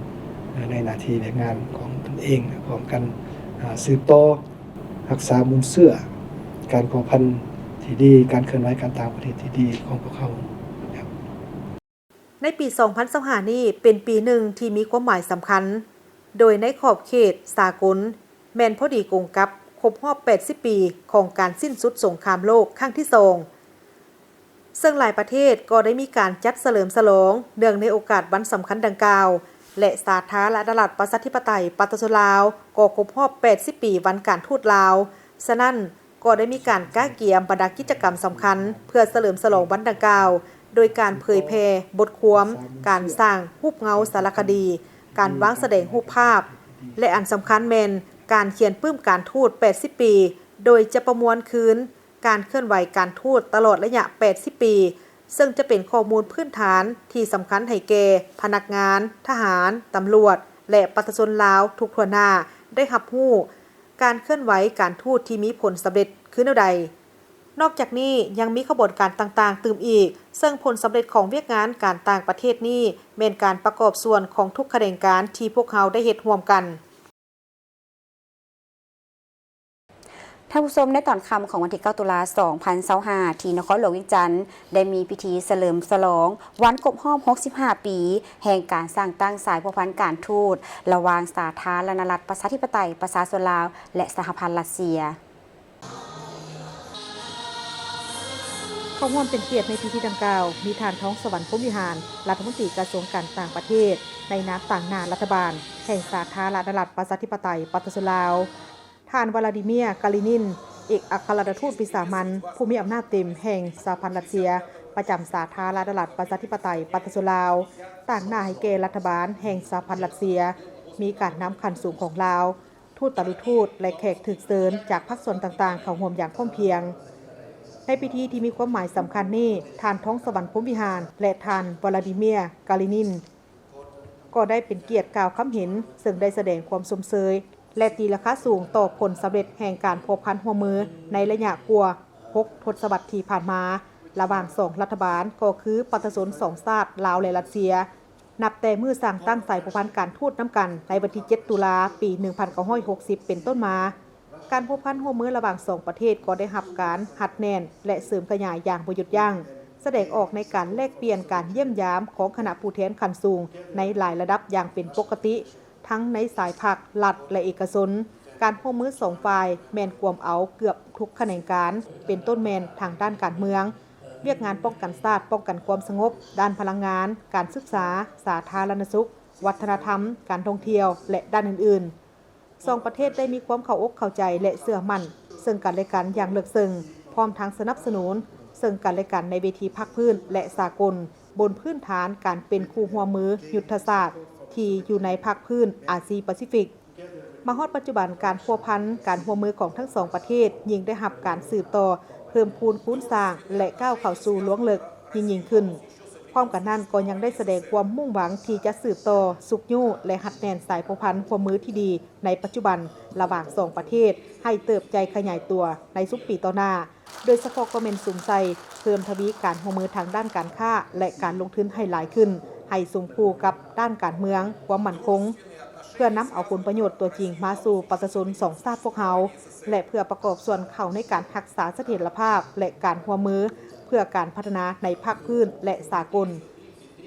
ອ່າ ໃນໜ້າທີ່ວຽກງານຂອງຕົນເອງ ແລະ ພ້ອມກັນ ອ່າ ສືບຕໍ່ ຮັກສາມູນເຊື້ອການພົວພັນທີ່ດີ, ການເຄື່ອນໄຫວການຕ່າງປະເທດທີ່ດີຂອງພວກເຮົາ. ໃນປີສອງພັນຊາວຫ້ານີ້ເປັນປີໜຶ່ງທີ່ມີຄວາມໝາຍສຳຄັນ, ໂດຍໃນຂອບເຂດສາກົນແມ່ນພໍດີກົງກັບຄົບຮອບແປດສິບປີຂອງການສິ້ນສຸດສົງຄາມໂລກຄັ້ງທີສອງ. ເຊິ່ງຫຼາຍປະເທດກໍໄດ້ມີການຈັດສະເຫຼີມສະຫຼອງເນື່ອງໃນໂອກາດວັນສຳຄັນດັ່ງກ່າວ ແລະ ສາທາລະນະລັດ ປະຊາທິປະໄຕ ປະຊາຊົນລາວ ກໍຄົບຮອບແປດສິບປີວັນການທູດລາວ. ສະນັ້ນ, ກໍໄດ້ມີການກະກຽມບັນດາກິດຈະກຳສຳຄັນ ເພື່ອສະເຫຼີມສະຫຼອງວັນດັ່ງກ່າວ ໂດຍການເຜີຍແຜ່ບົດຄວາມ, ການສ້າງຮູບເງົາສາລະຄະດີ, ການວາງສະແດງຮູບພາບ ແລະ ອັນສຳຄັນແມ່ນການຂຽນປຶ້ມການທູດແປດສິບປີ, ໂດຍຈະປະມວນຄືນ ການເຄື່ອນໄຫວການທູດຕະຫຼອດໄລຍະແປດສິບປີ, ເຊິ່ງຈະເປັນຂໍ້ມູນພື້ນຖານທີ່ສຳຄັນໃຫ້ແກ່ພະນັກງານ, ທະຫານ, ຕຳຫຼວດ ແລະ ປະຊາຊົນລາວທຸກທົ່ວໜ້າໄດ້ຮັບຮູ້ການເຄື່ອນໄຫວການທູດທີ່ມີຜົນສຳເລັດຄືແນວໃດ. ນອກຈາກນີ້ຍັງມີຂະບວນການຕ່າງໆຕື່ມອີກ, ເຊິ່ງຜົນສຳເລັດຂອງວຽກງານການຕ່າງປະເທດນີ້ແມ່ນການປະກອບສ່ວນຂອງທຸກຂະແໜງການທີ່ພວກເຮົາໄດ້ເຮັດຮ່ວມກັນ. ທ່ານຜູ້ຊົມ, ໃນຕອນຄ່ຳຂອງວັນທີເກົ້າ ຕຸລາ ສອງພັນຊາວຫ້າ ທີ່ນະຄອນຫຼວງວຽງຈັນ ໄດ້ມີພິທີສະເຫຼີມສະຫຼອງວັນຄົບຮອບຫົກສິບຫ້າປີ ແຫ່ງການສ້າງຕັ້ງສາຍພົວພັນການທູດ ລະຫວ່າງສາທາລະນະລັດ ປະຊາທິປະໄຕ ປະຊາຊົນລາວ ແລະ ສະຫະພັນຣັດເຊຍ. ເຂົ້າຮ່ວມເປັນກຽດໃນພິທີດັ່ງກ່າວ ມີທ່ານ ທອງສະຫວັນ ພົມວິຫານ ລັດຖະມົນຕີກະຊວງການຕ່າງປະເທດ ໃນນາມຕາງໜ້າລັດຖະບານແຫ່ງສາທາລະນະລັດ ປະຊາທິປະໄຕ ປະຊາຊົນລາວ, ທ່ານ ວລາດີເມຍ ກາລີນິນ ເອກອັກຄະລັດຖະທູດວິສາມັນ ຜູ້ມີອຳນາດເຕັມແຫ່ງສະຫະພັນຣັດເຊຍ ປະຈຳສາທາລະນະລັດ ປະຊາທິປະໄຕ ປະຊາຊົນລາວ, ຕາງໜ້າໃຫ້ແກ່ລັດຖະບານແຫ່ງສະຫະພັນຣັດເຊຍ, ມີການນຳຂັ້ນສູງຂອງລາວ, ທູດຕາລຸທູດ ແລະ ແຂກຖືກເຊີນຈາກພາກສ່ວນຕ່າງໆ ເຂົ້າຮ່ວມຢ່າງພ້ອມພຽງ. ໃນພິທີທີ່ມີຄວາມໝາຍສຳຄັນນີ້, ທ່ານ ທອງສະຫວັນ ພົມວິຫານ ແລະ ທ່ານ ວລາດີເມຍ ກາລີນິນ ກໍໄດ້ເປັນກຽດກ່າວຄຳເຫັນ, ເຊິ່ງໄດ້ສະແດງຄວາມຊົມເຊີຍ ແລະ ຕີລາຄາສູງຕໍ່ຜົນສຳເລັດແຫ່ງການພົວພັນຮ່ວມມືໃນໄລຍະກວ່າຫົກທົດສະວັດທີ່ຜ່ານມາ ລະຫວ່າງສອງລັດຖະບານ ກໍຄືປະຊາຊົນສອງຊາດ ລາວ ແລະ ຣັດເຊຍ. ນັບແຕ່ມື້ສ້າງຕັ້ງສາຍພົວພັນການທູດນຳກັນໃນວັນທີເຈັດ ຕຸລາ ປີໜຶ່ງພັນເກົ້າຮ້ອຍຫົກສິບ ເປັນຕົ້ນມາ, ການພົວພັນຮ່ວມມືລະຫວ່າງສອງປະເທດກໍໄດ້ຮັບການຮັດແໜ້ນ ແລະ ເສີມຂະຫຍາຍຢ່າງບໍ່ຢຸດຢັ້ງ, ສະແດງອອກໃນການແລກປ່ຽນການຢ້ຽມຢາມຂອງຄະນະຜູ້ແທນຂັ້ນສູງໃນຫຼາຍລະດັບຢ່າງເປັນປົກກະຕິ, ທັງໃນສາຍພັກ, ລັດ ແລະ ເອກະຊົນ. ການຮ່ວມມືສອງຝ່າຍແມ່ນກວມເອົາເກືອບທຸກຂະແໜງການ, ເປັນຕົ້ນແມ່ນທາງດ້ານການເມືອງ, ວຽກງານປ້ອງກັນຊາດ, ປ້ອງກັນຄວາມສະຫງົບ, ດ້ານພະລັງງານ, ການສຶກສາ, ສາທາລະນະສຸກ, ວັດທະນະທຳ, ການທ່ອງທ່ຽວ ແລະ ດ້ານອື່ນໆ. ສອງປະເທດໄດ້ມີຄວາມເຂົ້າອົກເຂົ້າໃຈ ແລະ ເຊື່ອໝັ້ນເຊິ່ງກັນແລະກັນຢ່າງເລິກເຊິ່ງ, ພ້ອມທັງສະໜັບສະໜູນເຊິ່ງກັນແລະກັນໃນເວທີພາກພື້ນ ແລະ ສາກົນ, ບົນພື້ນຖານການເປັນຄູ່ຮ່ວມມືຍຸດທະສາດທີ່ຢູ່ໃນພາກພື້ນອາຊີປາຊີຟິກ. ມາຮອດປັດຈຸບັນ, ການພົວພັນ, ການຮ່ວມມືຂອງທັງສອງປະເທດຍິ່ງໄດ້ຮັບການສືບຕໍ່, ເພີ່ມພູນຄູນສ້າງ ແລະ ກ້າວເຂົ້າສູ່ລວງເລິກຍິ່ງໆຂຶ້ນ. ພ້ອມກັນນັ້ນ, ກໍຍັງໄດ້ສະແດງຄວາມມຸ່ງຫວັງທີ່ຈະສືບຕໍ່, ຊຸກຍູ້ ແລະ ຮັດແໜ້ນສາຍພົວພັນຮ່ວມມືທີ່ດີໃນປັດຈຸບັນລະຫວ່າງສອງປະເທດ ໃຫ້ເຕີບໃຫຍ່ຂະຫຍາຍຕົວໃນຊຸມປີຕໍ່ໜ້າ. ໂດຍສະເພາະກໍແມ່ນສຸມໃສ່ເພີ່ມທະວີການຮ່ວມມືທາງດ້ານການຄ້າ ແລະ ການລົງທຶນໃຫ້ຫຼາຍຂຶ້ນ, ໃຫ້ສົມຄູ່ກັບດ້ານການເມືອງ, ຄວາມໝັ້ນຄົງ, ເພື່ອນຳເອົາຜົນປະໂຫຍດຕົວຈິງມາສູ່ປະຊາຊົນສອງຊາດພວກເຮົາ ແລະ ເພື່ອປະກອບສ່ວນເຂົ້າໃນການຮັກສາສະຖຽນລະພາບ ແລະ ການຮ່ວມມືເພື່ອການພັດທະນາໃນພາກພື້ນ ແລະ ສາກົນ.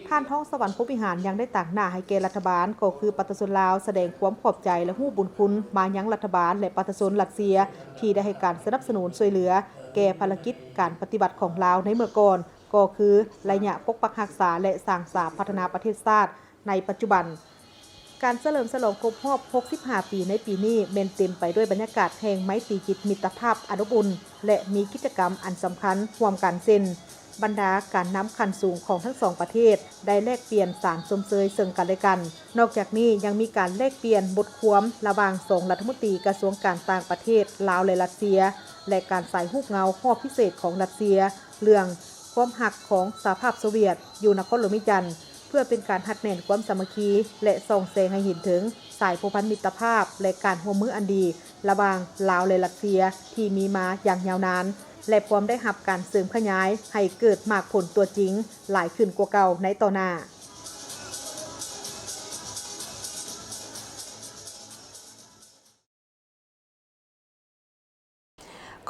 ທ່ານ ທອງສະຫວັນ ພົມວິຫານ ຍັງໄດ້ຕາງໜ້າໃຫ້ແກ່ລັດຖະບານ ກໍຄືປະຊາຊົນລາວ ສະແດງຄວາມຂອບໃຈ ແລະ ຮູ້ບຸນຄຸນມາຍັງລັດຖະບານ ແລະ ປະຊາຊົນຣັດເຊຍ ທີ່ໄດ້ໃຫ້ການສະໜັບສະໜູນຊ່ວຍເຫຼືອແກ່ພາລະກິດການປະຕິບັດຂອງລາວໃນເມື່ອກ່ອນ ກໍຄືໄລຍະປົກປັກຮັກສາ ແລະ ສ້າງສາພັດທະນາປະເທດຊາດໃນປັດຈຸບັນ. ການສະເຫຼີມສະຫຼອງຄົບຮອບຫົກສິບຫ້າປີໃນປີນີ້ ແມ່ນເຕັມໄປດ້ວຍບັນຍາກາດແຫ່ງໄມຕີຈິດມິດຕະພາບອັນອົບອຸ່ນ ແລະ ມີກິດຈະກຳອັນສຳຄັນຮ່ວມກັນ ເຊັ່ນ ບັນດາການນຳຂັ້ນສູງຂອງທັງສອງປະເທດໄດ້ແລກປ່ຽນສານຊົມເຊີຍເຊິ່ງກັນແລະກັນ. ນອກຈາກນີ້ຍັງມີການແລກປ່ຽນບົດຄວາມລະຫວ່າງສອງລັດຖະມົນຕີກະຊວງການຕ່າງປະເທດລາວ ແລະ ຣັດເຊຍ ແລະ ການສາຍຮູບເງົາຮອບພິເສດຂອງຣັດເຊຍ ເລື່ອງ ຄວາມຮັກຂອງສະຫະພາບໂຊວຽດຢູ່ນະຄອນຫຼວງວຽງຈັນ ເພື່ອເປັນການຮັດແໜ້ນຄວາມສາມັກຄີ ແລະ ສ່ອງແສງໃຫ້ເຫັນເຖິງສາຍພົວພັນມິດຕະພາບ ແລະ ການຮ່ວມມືອັນດີ ລະຫວ່າງລາວ ແລະ ຣັດເຊຍ ທີ່ມີມາຢ່າງຍາວນານ ແລະ ພ້ອມໄດ້ຮັບການເສີມຂະຫຍາຍໃຫ້ເກີດໝາກຜົນຕົວຈິງຫຼາຍຂຶ້ນກວ່າເກົ່າໃນຕໍ່ໜ້າ.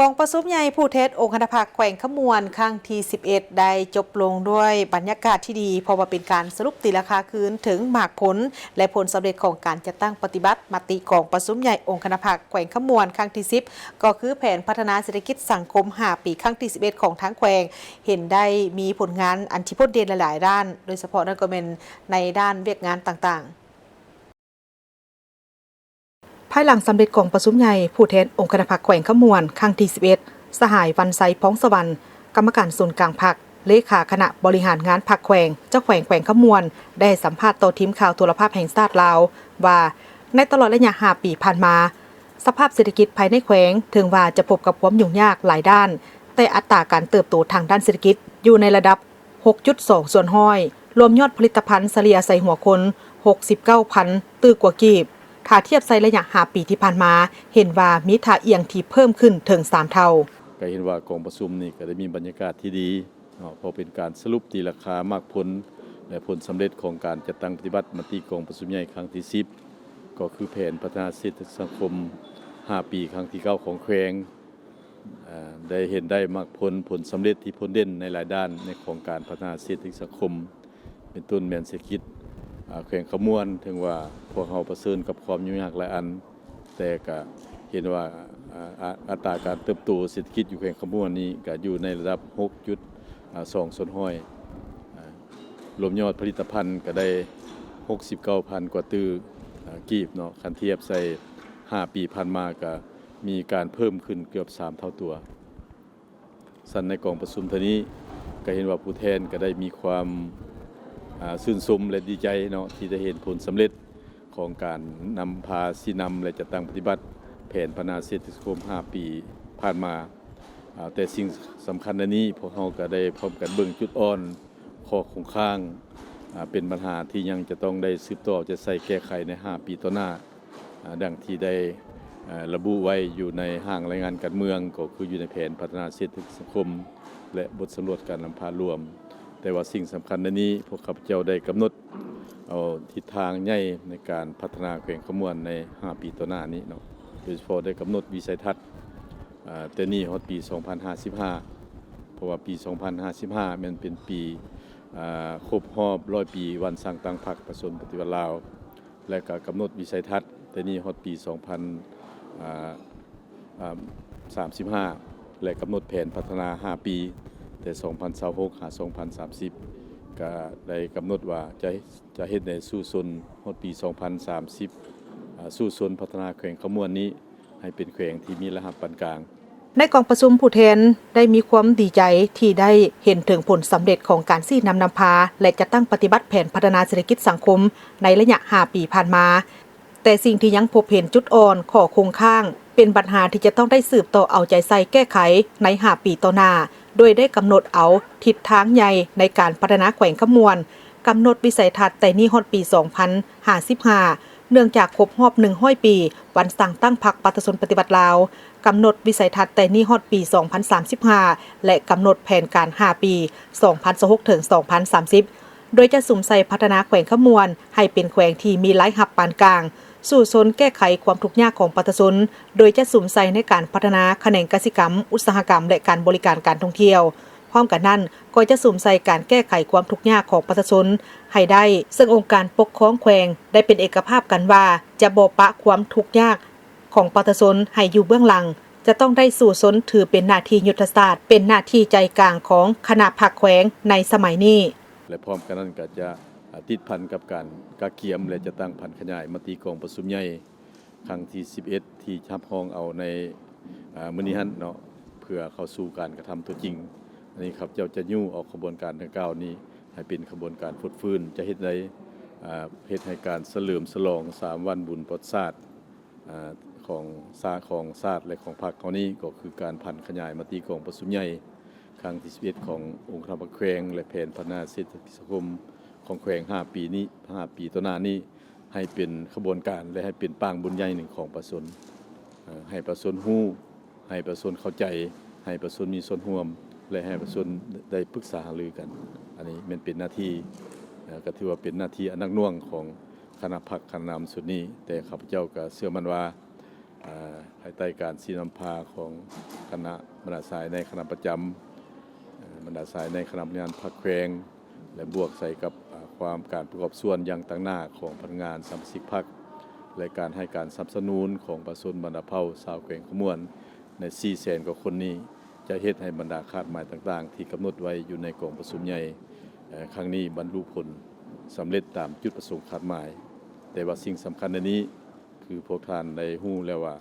ກອງປະຊຸມໃຫຍ່ຜູ້ແທນອົງຄະນະພັກແຂວງຄຳມ່ວນຄັ້ງທີສິບເອັດ ໄດ້ຈົບລົງດ້ວຍບັນຍາກາດທີ່ດີ ເພາະວ່າເປັນການສະຫຼຸບຕີລາຄາຄືນເຖິງໝາກຜົນ ແລະ ຜົນສຳເລັດຂອງການຈັດຕັ້ງປະຕິບັດມະຕິກອງປະຊຸມໃຫຍ່ອົງຄະນະພັກແຂວງຄຳມ່ວນຄັ້ງທີສິບ ກໍຄືແຜນພັດທະນາເສດຖະກິດສັງຄົມຫ້າປີຄັ້ງທີສິບເອັດຂອງທາງແຂວງ ເຫັນໄດ້ມີຜົນງານອັນທີ່ໂດດເດັ່ນຫຼາຍໆດ້ານ ໂດຍສະເພາະນັ້ນກໍແມ່ນໃນດ້ານວຽກງານຕ່າງໆ. ພາຍຫຼັງສຳເລັດກອງປະຊຸມໃຫຍ່ຜູ້ແທນອົງຄະນະພັກແຂວງຄຳມ່ວນຄັ້ງທີສິບເອັດ ສະຫາຍ ວັນໄຊ ພອງສະຫວັນ ກຳມະການສູນກາງພັກ ເລຂາຄະນະບໍລິຫານງານພັກແຂວງ ເຈົ້າແຂວງແຂວງຄຳມ່ວນ ໄດ້ໃຫ້ສຳພາດຕໍ່ທີມຂ່າວໂທລະພາບແຫ່ງຊາດລາວວ່າ ໃນຕະຫຼອດໄລຍະຫ້າປີຜ່ານມາ ສະພາບເສດຖະກິດພາຍໃນແຂວງ ເຖິງວ່າຈະພົບກັບຄວາມຫຍຸ້ງຍາກຫຼາຍດ້ານ, ແຕ່ອັດຕາການເຕີບໂຕທາງດ້ານເສດຖະກິດຢູ່ໃນລະດັບ ຫົກຈຸດສອງສ່ວນຮ້ອຍ, ລວມຍອດຜະລິດຕະພັນສະເລ່ຍໃສ່ຫົວຄົນ ຫົກສິບເກົ້າພັນຕື້ກວ່າກີບ. ຖ້າທຽບໃສ່ໄລຍະຫ້າປີທີ່ຜ່ານມາ, ເຫັນວ່າມີທ່າອ່ຽງທີ່ເພີ່ມຂຶ້ນເຖິງສາມເທົ່າ. ກໍເຫັນວ່າກອງປະຊຸມນີ້ກໍໄດ້ມີບັນຍາກາດທີ່ດີເນາະ, ເພາະເປັນການສະຫຼຸບຕີລາຄາໝາກຜົນ ແລະ ຜົນສຳເລັດຂອງການຈັດຕັ້ງປະຕິບັດມະຕິກອງປະຊຸມໃຫຍ່ຄັ້ງທີສິບ ກໍຄືແຜນພັດທະນາເສດຖະກິດສັງຄົມຫ້າປີຄັ້ງທີເກົ້າຂອງແຂວງ. ເອີ່ ໄດ້ເຫັນໄດ້ໝາກຜົນ, ຜົນສຳເລັດທີ່ພົ້ນເດັ່ນໃນຫຼາຍດ້ານໃນຂອງການພັດທະນາເສດຖະກິດສັງຄົມ ເປັນຕົ້ນແມ່ນເສດຖະກິດ ເອີ່ ແຂວງຄຳມ່ວນ. ເຖິງວ່າພວກເຮົາປະເຊີນກັບຄວາມຫຍຸ້ງຍາກຫຼາຍອັນ, ແຕ່ກະເຫັນວ່າ ອາ ອາ ອັດຕາການເຕີບໂຕເສດຖະກິດຢູ່ແຂວງຄຳມ່ວນນີ້ກະຢູ່ໃນລະດັບ ຫົກຈຸດສອງສ່ວນຮ້ອຍ, ອາ ລວມຍອດຜະລິດຕະພັນກະໄດ້ ຫົກສິບເກົ້າພັນກວ່າຕື້ ອາ ກີບເນາະ. ຄັນທຽບໃສ່ຫ້າປີຜ່ານມາກະ ມີການເພີ່ມຂຶ້ນເກືອບສາມເທົ່າຕົວ. ຊັ້ນໃນກອງປະຊຸມເທື່ອນີ້ ກໍເຫັນວ່າຜູ້ແທນກໍໄດ້ມີຄວາມ ອາ ຊື່ນຊົມ ແລະ ດີໃຈເນາະ ທີ່ໄດ້ເຫັນຜົນສຳເລັດຂອງການນຳພາຊີ້ນຳ ແລະ ຈັດຕັ້ງປະຕິບັດແຜນພັດທະນາເສດຖະກິດສັງຄົມຫ້າປີຜ່ານມາ. ອາ ແຕ່ສິ່ງສຳຄັນໃນນີ້ ພວກເຮົາກໍໄດ້ພ້ອມກັນເບິ່ງຈຸດອ່ອນ ຂໍ້ຄົງຄ້າງ ອາ ເປັນບັນຫາທີ່ຍັງຈະຕ້ອງໄດ້ສືບຕໍ່ເອົາໃຈໃສ່ແກ້ໄຂໃນຫ້າປີຕໍ່ໜ້າ ອາ ດັ່ງທີ່ໄດ້ ອາ ລະບຸໄວ້ຢູ່ໃນຮ່າງລາຍງານການເມືອງ, ກໍຄືຢູ່ໃນແຜນພັດທະນາເສດຖະກິດສັງຄົມ ແລະ ບົດສຳຫຼວດການນຳພາລວມ. ແຕ່ວ່າສິ່ງສຳຄັນໃນນີ້ ພວກຂ້າພະເຈົ້າໄດ້ກຳນົດເອົາທິດທາງໃຫຍ່ໃນການພັດທະນາແຂວງຄຳມ່ວນໃນຫ້າປີຕໍ່ໜ້ານີ້ເນາະ, ໂດຍສະເພາະໄດ້ກຳນົດວິໄສທັດ ອາ ແຕ່ນີ້ຮອດປີສອງພັນຫ້າສິບຫ້າ ເພາະວ່າປີສອງພັນຫ້າສິບຫ້າແມ່ນເປັນປີ ອາ ຄົບຮອບຮ້ອຍປີວັນສ້າງຕັ້ງພັກປະຊາຊົນປະຕິວັດລາວ ແລະ ກໍກຳນົດວິໄສທັດແຕ່ນີ້ຮອດປີສອງພັນ ອາ ອາ ສາມສິບຫ້າ ແລະ ກຳນົດແຜນພັດທະນາຫ້າປີ ແຕ່ສອງພັນຊາວຫົກ ຫາ ສອງພັນສາມສິບ ກໍໄດ້ກຳນົດວ່າຈະ ຈະເຮັດໃຫ້ສູ້ຊົນຮອດປີສອງພັນສາມສິບ ອາ ສູ້ຊົນພັດທະນາແຂວງຄຳມ່ວນນີ້ ໃຫ້ເປັນແຂວງທີ່ມີລາຍຮັບປານກາງ. ໃນກອງປະຊຸມຜູ້ແທນໄດ້ມີຄວາມດີໃຈທີ່ໄດ້ເຫັນເຖິງຜົນສຳເລັດຂອງການຊີ້ນຳນຳພາ ແລະ ຈັດຕັ້ງປະຕິບັດແຜນພັດທະນາເສດຖະກິດສັງຄົມໃນໄລຍະຫ້າປີຜ່ານມາ, ແຕ່ສິ່ງທີ່ຍັງພົບເຫັນຈຸດອ່ອນ, ຂໍ້ຄົງຄ້າງ, ເປັນບັນຫາທີ່ຈະຕ້ອງໄດ້ສືບຕໍ່ເອົາໃຈໃສ່ແກ້ໄຂໃນຫ້າປີຕໍ່ໜ້າ, ໂດຍໄດ້ກຳນົດເອົາທິດທາງໃຫຍ່ໃນການພັດທະນາແຂວງຄຳມ່ວນ, ກຳນົດວິໄສທັດແຕ່ນີ້ຮອດປີສອງພັນຫ້າສິບຫ້າ ເນື່ອງຈາກຄົບຮອບໜຶ່ງຮ້ອຍປີ ວັນສ້າງຕັ້ງພັກປະຊາຊົນປະຕິວັດລາວ, ກຳນົດວິໄສທັດແຕ່ນີ້ຮອດປີສອງພັນສາມສິບຫ້າ ແລະ ກຳນົດແຜນການຫ້າປີ ສອງພັນຊາວຫົກ ເຖິງ ສອງພັນສາມສິບ ໂດຍຈະສຸມໃສ່ພັດທະນາແຂວງຄຳມ່ວນໃຫ້ເປັນແຂວງທີ່ມີລາຍຮັບປານກາງ, ສູ້ຊົນແກ້ໄຂຄວາມທຸກຍາກຂອງປະຊາຊົນ, ໂດຍຈະສຸມໃສ່ໃນການພັດທະນາຂະແໜງກະສິກຳ, ອຸດສາຫະກຳ ແລະ ການບໍລິການການທ່ອງທ່ຽວ. ພ້ອມກັນນັ້ນ, ກໍຈະສຸມໃສ່ການແກ້ໄຂຄວາມທຸກຍາກຂອງປະຊາຊົນໃຫ້ໄດ້, ເຊິ່ງອົງການປົກຄອງແຂວງໄດ້ເປັນເອກະພາບກັນວ່າ ຈະບໍ່ປະຄວາມທຸກຍາກຂອງປະຊາຊົນໃຫ້ຢູ່ເບື້ອງຫຼັງ, ຈະຕ້ອງໄດ້ສູ້ຊົນຖືເປັນໜ້າທີ່ຍຸດທະສາດ, ເປັນໜ້າທີ່ໃຈກາງຂອງຄະນະພັກແຂວງໃນສະໄໝນີ້. ແລະ ພ້ອມກັນນັ້ນກໍຈະ ອາ ຕິດພັນກັບການກະກຽມ ແລະ ຈັດຕັ້ງຜັນຂະຫຍາຍມະຕິກອງປະຊຸມໃຫຍ່ ຄັ້ງທີສິບເອັດ ທີ່ຮັບຮອງເອົາໃນ ອາ ມື້ນີ້ຫັ້ນເນາະ ເພື່ອເຂົ້າສູ່ການກະທຳຕົວຈິງ. ອັນນີ້ຂ້າພະເຈົ້າຈະຍູ້ເອົາຂະບວນການດັ່ງກ່າວນີ້ໃຫ້ເປັນຂະບວນການຟົດຟື້ນ, ຈະເຮັດໃດ ອາ ເຮັດໃຫ້ການສະເຫຼີມສະຫຼອງສາມວັນບຸນປະຫວັດສາດ ອາ ຂອງຊາ ຂອງຊາດ ແລະ ຂອງພັກເຮົານີ້ ກໍຄືການຜັນຂະຫຍາຍມະຕິກອງປະຊຸມໃຫຍ່ ຄັ້ງທີສິບເອັດຂອງອົງຄະນະພັກແຂວງ ແລະ ແຜນພັດທະນາເສດຖະກິດສັງຄົມຂອງແຂວງຫ້າປີນີ້ ຫ້າປີຕໍ່ໜ້ານີ້ ໃຫ້ເປັນຂະບວນການ ແລະ ໃຫ້ເປັນປາງບຸນໃຫຍ່ໜຶ່ງຂອງປະຊາຊົນ, ເອີ່ ໃຫ້ປະຊາຊົນຮູ້, ໃຫ້ປະຊາຊົນເຂົ້າໃຈ, ໃຫ້ປະຊາຊົນມີສ່ວນຮ່ວມ ແລະ ໃຫ້ປະຊາຊົນໄດ້ປຶກສາຫາລືກັນ. ອັນນີ້ແມ່ນເປັນໜ້າທີ່, ເອີ່ ກໍຖືວ່າເປັນໜ້າທີ່ອັນໜັກໜ່ວງຂອງຄະນະພັກ ຄະນະນຳຊຸດນີ້, ແຕ່ຂ້າພະເຈົ້າກໍເຊື່ອໝັ້ນວ່າ ອາ ພາຍໃຕ້ການຊີ້ນຳພາຂອງຄະນະບັນດາສາຍໃນຄະນະປະຈຳ, ອາ ບັນດາສາຍໃນຄະນະບໍລິຫານພັກແຂວງ ແລະ ບວກໃສ່ກັບ ອາ ຄວາມການປະກອບສ່ວນຢ່າງຕັ້ງໜ້າຂອງພະນັກງານສະມາຊິກພັກ ແລະ ການໃຫ້ການສະໜັບສະໜູນຂອງປະຊາຊົນບັນດາເຜົ່າຊາວແຂວງຄຳມ່ວນໃນສີ່ແສນກວ່າຄົນນີ້ ຈະເຮັດໃຫ້ບັນດາຄາດໝາຍຕ່າງໆ ທີ່ກຳນົດໄວ້ຢູ່ໃນກອງປະຊຸມໃຫຍ່ ເອີ່ ຄັ້ງນີ້ບັນລຸຜົນສຳເລັດຕາມຈຸດປະສົງຄາດໝາຍ. ແຕ່ວ່າສິ່ງສຳຄັນໃນນີ້ ຄືພວກທ່ານໄດ້ຮູ້ແລ້ວວ່າ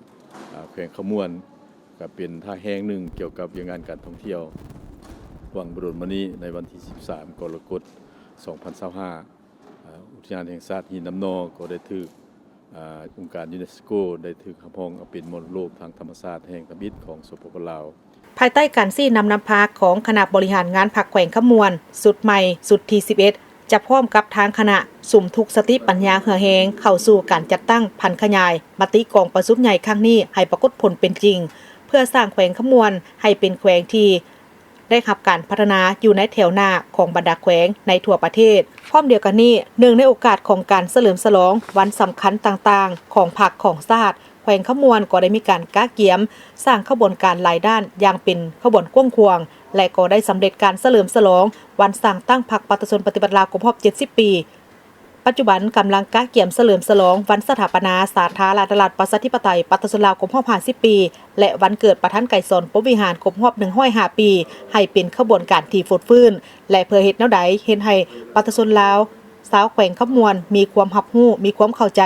ອາ ແຂວງຄຳມ່ວນກໍເປັນທ່າແຮງໜຶ່ງກ່ຽວກັບວຽກງານການທ່ອງທ່ຽວ. ຫວ່າງບໍ່ດົນມານີ້ ໃນວັນທີສິບສາມ ກໍລະກົດ ສອງພັນຊາວຫ້າ ອາ ອຸທິຍານແຫ່ງຊາດຫີນນ້ຳໜໍ່ກໍໄດ້ຖືກ ອາ ອົງການຢູເນສໂກໄດ້ຖືກຮັບຮອງເອົາເປັນມໍລະດົກທາງທຳມະຊາດແຫ່ງທຳອິດຂອງ ສປປ ລາວ. ພາຍໃຕ້ການຊີ້ນຳນຳພາຂອງຄະນະບໍລິຫານງານພັກແຂວງຄຳມ່ວນຊຸດໃໝ່ ຊຸດທີສິບເອັດ ຈະພ້ອມກັບທາງຄະນະສຸມທຸກສະຕິປັນຍາເຫື່ອແຮງເຂົ້າສູ່ການຈັດຕັ້ງຜັນຂະຫຍາຍມະຕິກອງປະຊຸມໃຫຍ່ຄັ້ງນີ້ໃຫ້ປາກົດຜົນເປັນຈິງ, ເພື່ອສ້າງແຂວງຄຳມ່ວນໃຫ້ເປັນແຂວງທີ່ໄດ້ຮັບການພັດທະນາຢູ່ໃນແຖວໜ້າຂອງບັນດາແຂວງໃນທົ່ວປະເທດ. ພ້ອມດຽວກັນນີ້, ເນື່ອງໃນໂອກາດຂອງການສະເຫຼີມສະຫຼອງວັນສຳຄັນຕ່າງໆຂອງພັກຂອງຊາດ, ແຂວງຄຳມ່ວນກໍໄດ້ມີການກະກຽມສ້າງຂະບວນການຫຼາຍດ້ານຢ່າງເປັນຂະບວນກວ້າງຂວາງ ແລະ ກໍໄດ້ສຳເລັດການສະເຫຼີມສະຫຼອງວັນສ້າງຕັ້ງພັກປະຊາຊົນປະຕິວັດລາວຄົບຮອບເຈັດສິບປີ. ປັດຈຸບັນກຳລັງກະກຽມສະເຫຼີມສະຫຼອງວັນສະຖາປະນາສາທາລະນະລັດປະຊາທິປະໄຕປະຊາຊົນລາວຄົບຮອບຫ້າສິບປີ ແລະ ວັນເກີດປະທານໄກສອນ ພົມວິຫານ ຄົບຮອບໜຶ່ງຮ້ອຍຫ້າປີ ໃຫ້ເປັນຂະບວນການທີ່ຟົດຟື້ນ ແລະ ເພື່ອເຮັດແນວໃດເຮັດໃຫ້ປະຊາຊົນລາວ ຊາວແຂວງຄຳມ່ວນມີຄວາມຮັບຮູ້, ມີຄວາມເຂົ້າໃຈ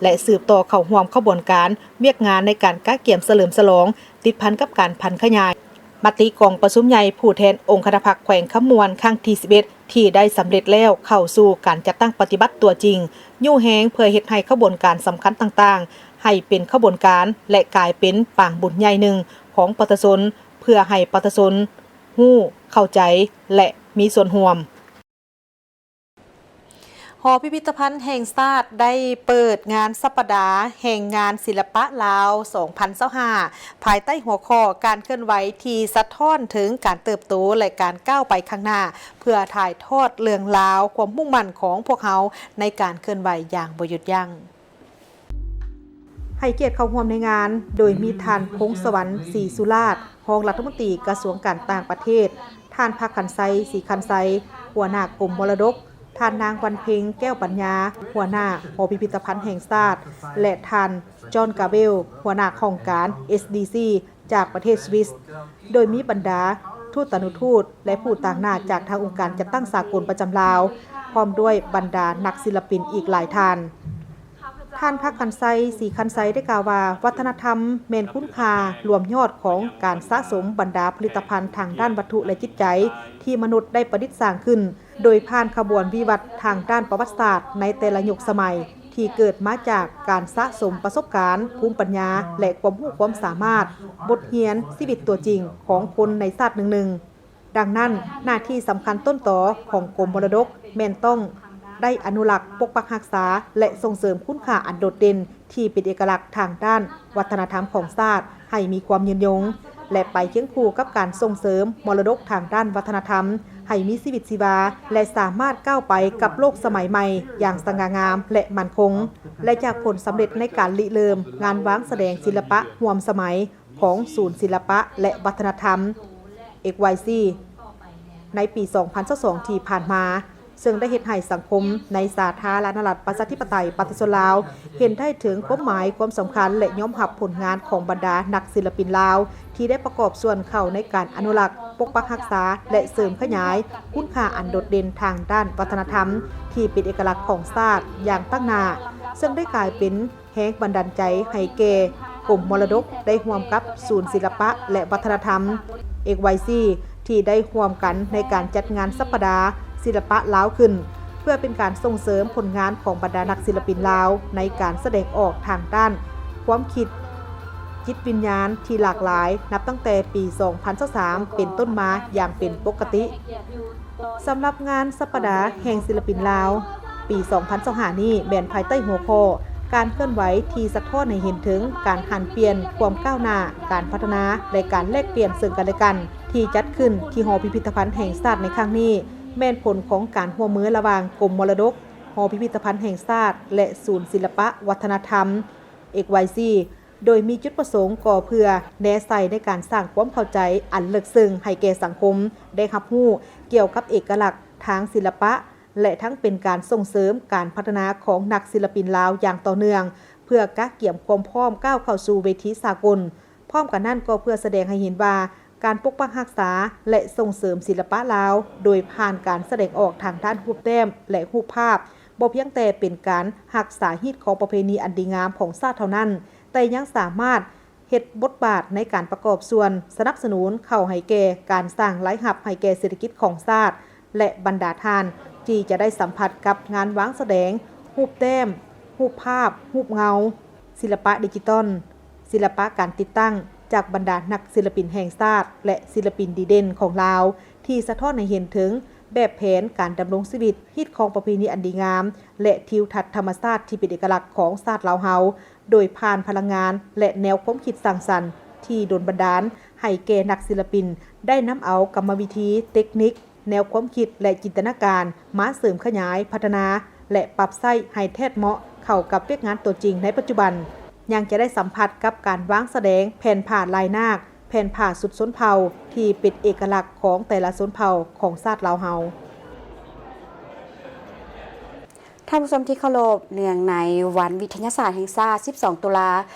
ແລະ ສືບຕໍ່ເຂົ້າຮ່ວມຂະບວນການວຽກງານໃນການກະກຽມສະເຫຼີມສະຫຼອງ ຕິດພັນກັບການຜັນຂະຫຍາຍມະຕິກອງປະຊຸມໃຫຍ່ຜູ້ແທນອົງຄະນະພັກແຂວງຄຳມ່ວນຄັ້ງທີສິບເອັດ ທີ່ໄດ້ສຳເລັດແລ້ວເຂົ້າສູ່ການຈັດຕັ້ງປະຕິບັດຕົວຈິງ, ຍູ້ແຮງເພື່ອເຮັດໃຫ້ຂະບວນການສຳຄັນຕ່າງໆ ໃຫ້ເປັນຂະບວນການ ແລະ ກາຍເປັນປາງບຸນໃຫຍ່ໜຶ່ງຂອງປະຊາຊົນ, ເພື່ອໃຫ້ປະຊາຊົນຮູ້, ເຂົ້າໃຈ ແລະ ມີສ່ວນຮ່ວມ. ຫໍພິພິທະພັນແຫ່ງຊາດໄດ້ເປີດງານສັບປະດາແຫ່ງງານສິລະປະລາວ ສອງພັນຊາວຫ້າ ພາຍໃຕ້ຫົວຂໍ້ການເຄື່ອນໄຫວທີ່ສະທ້ອນເຖິງການເຕີບໂຕ ແລະ ການກ້າວໄປຂ້າງໜ້າ ເພື່ອຖ່າຍທອດເລື່ອງລາວຄວາມມຸ່ງໝັ້ນຂອງພວກເຮົາໃນການເຄື່ອນໄຫວຢ່າງບໍ່ຢຸດຢັ້ງ. ໃຫ້ກຽດເຂົ້າຮ່ວມໃນງານ ໂດຍມີທ່ານ ພົງສະຫວັນ ສີສຸລາດ ຮອງລັດຖະມົນຕີກະຊວງການຕ່າງປະເທດ, ທ່ານ ພັກຂັນໄຊ ສີຂັນໄຊ ຫົວໜ້າກົມມໍລະດົກ, ທ່ານ ນາງ ວັນເພັງ ແກ້ວປັນຍາ ຫົວໜ້າຫໍພິພິທະພັນແຫ່ງຊາດ ແລະ ທ່ານ ຈອນ ກາເບລ ຫົວໜ້າຫ້ອງການ ເອສດີຊີ ຈາກປະເທດສະວິສ, ໂດຍມີບັນດາທູຕານຸທູດ ແລະ ຜູ້ຕາງໜ້າຈາກທາງອົງການຈັດຕັ້ງສາກົນປະຈຳລາວ, ພ້ອມດ້ວຍບັນດານັກສິລະປິນອີກຫຼາຍທ່ານ. ທ່ານ ພັກຂັນໄຊ ສີຂັນໄຊ ໄດ້ກ່າວວ່າ ວັດທະນະທຳແມ່ນຄຸນຄ່າລວມຍອດຂອງການສະສົມບັນດາຜະລິດຕະພັນທາງດ້ານວັດຖຸ ແລະ ຈິດໃຈ ທີ່ມະນຸດໄດ້ປະດິດສ້າງຂຶ້ນ ໂດຍຜ່ານຂະບວນວິວັດທາງດ້ານປະຫວັດສາດໃນແຕ່ລະຍຸກສະໄໝ ທີ່ເກີດມາຈາກການສະສົມປະສົບການ, ພູມປັນຍາ ແລະ ຄວາມຮູ້ຄວາມສາມາດ, ບົດຮຽນຊີວິດຕົວຈິງຂອງຄົນໃນຊາດໜຶ່ງໆ. ດັ່ງນັ້ນ, ໜ້າທີ່ສຳຄັນຕົ້ນຕໍຂອງກົມມໍລະດົກແມ່ນຕ້ອງໄດ້ອະນຸລັກ, ປົກປັກຮັກສາ ແລະ ສົ່ງເສີມຄຸນຄ່າອັນໂດດເດັ່ນ ທີ່ເປັນເອກະລັກທາງດ້ານວັດທະນະທຳຂອງຊາດໃຫ້ມີຄວາມຍືນຍົງ ແລະ ໄປຄຽງຄູ່ກັບການສົ່ງເສີມມໍລະດົກທາງດ້ານວັດທະນະທຳໃຫ້ມີຊີວິດຊີວາ ແລະ ສາມາດກ້າວໄປກັບໂລກສະໄໝໃໝ່ຢ່າງສະຫງ່າງາມ ແລະ ໝັ້ນຄົງ ແລະ ຈາກຜົນສຳເລັດໃນການລິເລີ່ມງານວາງສະແດງສິລະປະຮ່ວມສະໄໝ ຂອງສູນສິລະປະ ແລະ ວັດທະນະທຳ ເອັກວາຍຊີ ໃນປີສອງພັນຊາວສອງທີ່ຜ່ານມາ, ເຊິ່ງໄດ້ເຮັດໃຫ້ສັງຄົມໃນສາທາລະນະລັດປະຊາທິປະໄຕປະຊາຊົນລາວ ເຫັນໄດ້ເຖິງຄວາມໝາຍ, ຄວາມສຳຄັນ ແລະ ຍອມຮັບຜົນງານຂອງບັນດານັກສິລະປິນລາວ ທີ່ໄດ້ປະກອບສ່ວນເຂົ້າໃນການອະນຸລັກ, ປົກປັກຮັກສາ ແລະ ເສີມຂະຫຍາຍຄຸນຄ່າອັນໂດດເດັ່ນທາງດ້ານວັດທະນະທຳ ທີ່ເປັນເອກະລັກຂອງຊາດຢ່າງຕັ້ງໜ້າ, ເຊິ່ງໄດ້ກາຍເປັນ ແຮງບັນດານໃຈໃຫ້ແກ່ກົມມໍລະດົກໄດ້ຮ່ວມກັບສູນສິລະປະ ແລະ ວັດທະນະທຳ ເອັກວາຍຊີ ທີ່ໄດ້ຮ່ວມກັນໃນການຈັດງານສັບປະດາສິລະປະລາວຂຶ້ນ, ເພື່ອເປັນການສົ່ງເສີມຜົນງານຂອງບັນດານັກສິລະປິນລາວ ໃນການສະແດງອອກທາງດ້ານຄວາມຄິດ, ຈິດວິນຍານທີ່ຫຼາກຫຼາຍ ນັບຕັ້ງແຕ່ປີສອງພັນຊາວສາມເປັນຕົ້ນມາຢ່າງເປັນປົກກະຕິ. ສຳລັບງານສັບປະດາແຫ່ງສິລະປິນລາວ ປີສອງພັນຊາວຫ້ານີ້ ແມ່ນພາຍໃຕ້ຫົວຂໍ້ ການເຄື່ອນໄຫວທີ່ສະທ້ອນໃຫ້ເຫັນເຖິງການຫັນປ່ຽນ, ຄວາມກ້າວໜ້າ, ການພັດທະນາ ແລະ ການແລກປ່ຽນເຊິ່ງກັນແລະກັນ ທີ່ຈັດຂຶ້ນທີ່ຫໍພິພິທະພັນແຫ່ງຊາດໃນຄັ້ງນີ້ ແມ່ນຜົນຂອງການຮ່ວມມືລະຫວ່າງກົມມໍລະດົກ, ຫໍພິພິທະພັນແຫ່ງຊາດ ແລະ ສູນສິລະປະວັດທະນະທຳ ເອັກວາຍຊີ ໂດຍມີຈຸດປະສົງກໍເພື່ອແນໃສ່ໃນການສ້າງຄວາມເຂົ້າໃຈອັນເລິກເຊິ່ງໃຫ້ແກ່ສັງຄົມໄດ້ຮັບຮູ້ກ່ຽວກັບເອກະລັກທາງສິລະປະ ແລະ ທັງເປັນການສົ່ງເສີມການພັດທະນາຂອງນັກສິລະປິນລາວຢ່າງຕໍ່ເນື່ອງ ເພື່ອກະກຽມຄວາມພ້ອມກ້າວເຂົ້າສູ່ເວທີສາກົນ. ພ້ອມກັນນັ້ນກໍເພື່ອສະແດງໃຫ້ເຫັນວ່າ ການປົກປັກຮັກສາ ແລະ ສົ່ງເສີມສິລະປະລາວ ໂດຍຜ່ານການສະແດງອອກທາງດ້ານຮູບແຕ້ມ ແລະ ຮູບພາບ ບໍ່ພຽງແຕ່ເປັນການຮັກສາຮີດຄອງປະເພນີອັນດີງາມຂອງຊາດເທົ່ານັ້ນ, ແຕ່ຍັງສາມາດເຮັດບົດບາດໃນການປະກອບສ່ວນສະໜັບສະໜູນເຂົ້າໃຫ້ແກ່ການສ້າງລາຍຮັບໃຫ້ແກ່ເສດຖະກິດຂອງຊາດ ແລະ ບັນດາທ່ານທີ່ຈະໄດ້ສຳຜັດກັບງານວາງສະແດງ, ຮູບແຕ້ມ, ຮູບພາບ, ຮູບເງົາ, ສິລະປະດິຈິຕອນ, ສິລະປະການຕິດຕັ້ງ ຈາກບັນດານັກສິລະປິນແຫ່ງຊາດ ແລະ ສິລະປິນດີເດັ່ນຂອງລາວ ທີ່ສະທ້ອນໃຫ້ເຫັນເຖິງແບບແຜນການດຳລົງຊີວິດ, ຮີດຄອງປະເພນີອັນດີງາມ ແລະ ທິວທັດທຳມະຊາດທີ່ເປັນເອກະລັກຂອງຊາດລາວເຮົາ ໂດຍຜ່ານພະລັງງານ ແລະ ແນວຄວາມຄິດສ້າງສັນທີ່ດົນບັນດານໃຫ້ແກ່ນັກສິລະປິນໄດ້ນຳເອົາກຳມະວິທີ, ເຕັກນິກ, ແນວຄວາມຄິດ ແລະ ຈິນຕະນາການມາເສີມຂະຫຍາຍ, ພັດທະນາ ແລະ ປັບໃຊ້ໃຫ້ແທດເໝາະເຂົ້າກັບວຽກງານຕົວຈິງໃນປັດຈຸບັນ. ຍັງຈະໄດ້ສຳຜັດກັບການວາງສະແດງແຜ່ນຜ້າລາຍນາກ, ແຜ່ນຜ້າຊຸດຊົນເຜົ່າທີ່ເປັນເອກະລັກຂອງແຕ່ລະຊົນເຜົ່າຂອງຊາດລາວເຮົາ. ທ່ານຜູ້ຊົມທີ່ເຄົາລົບ, ເນື່ອງໃນວັນວິທະຍາສາດແຫ່ງຊາດ ສິບສອງ ຕຸລາ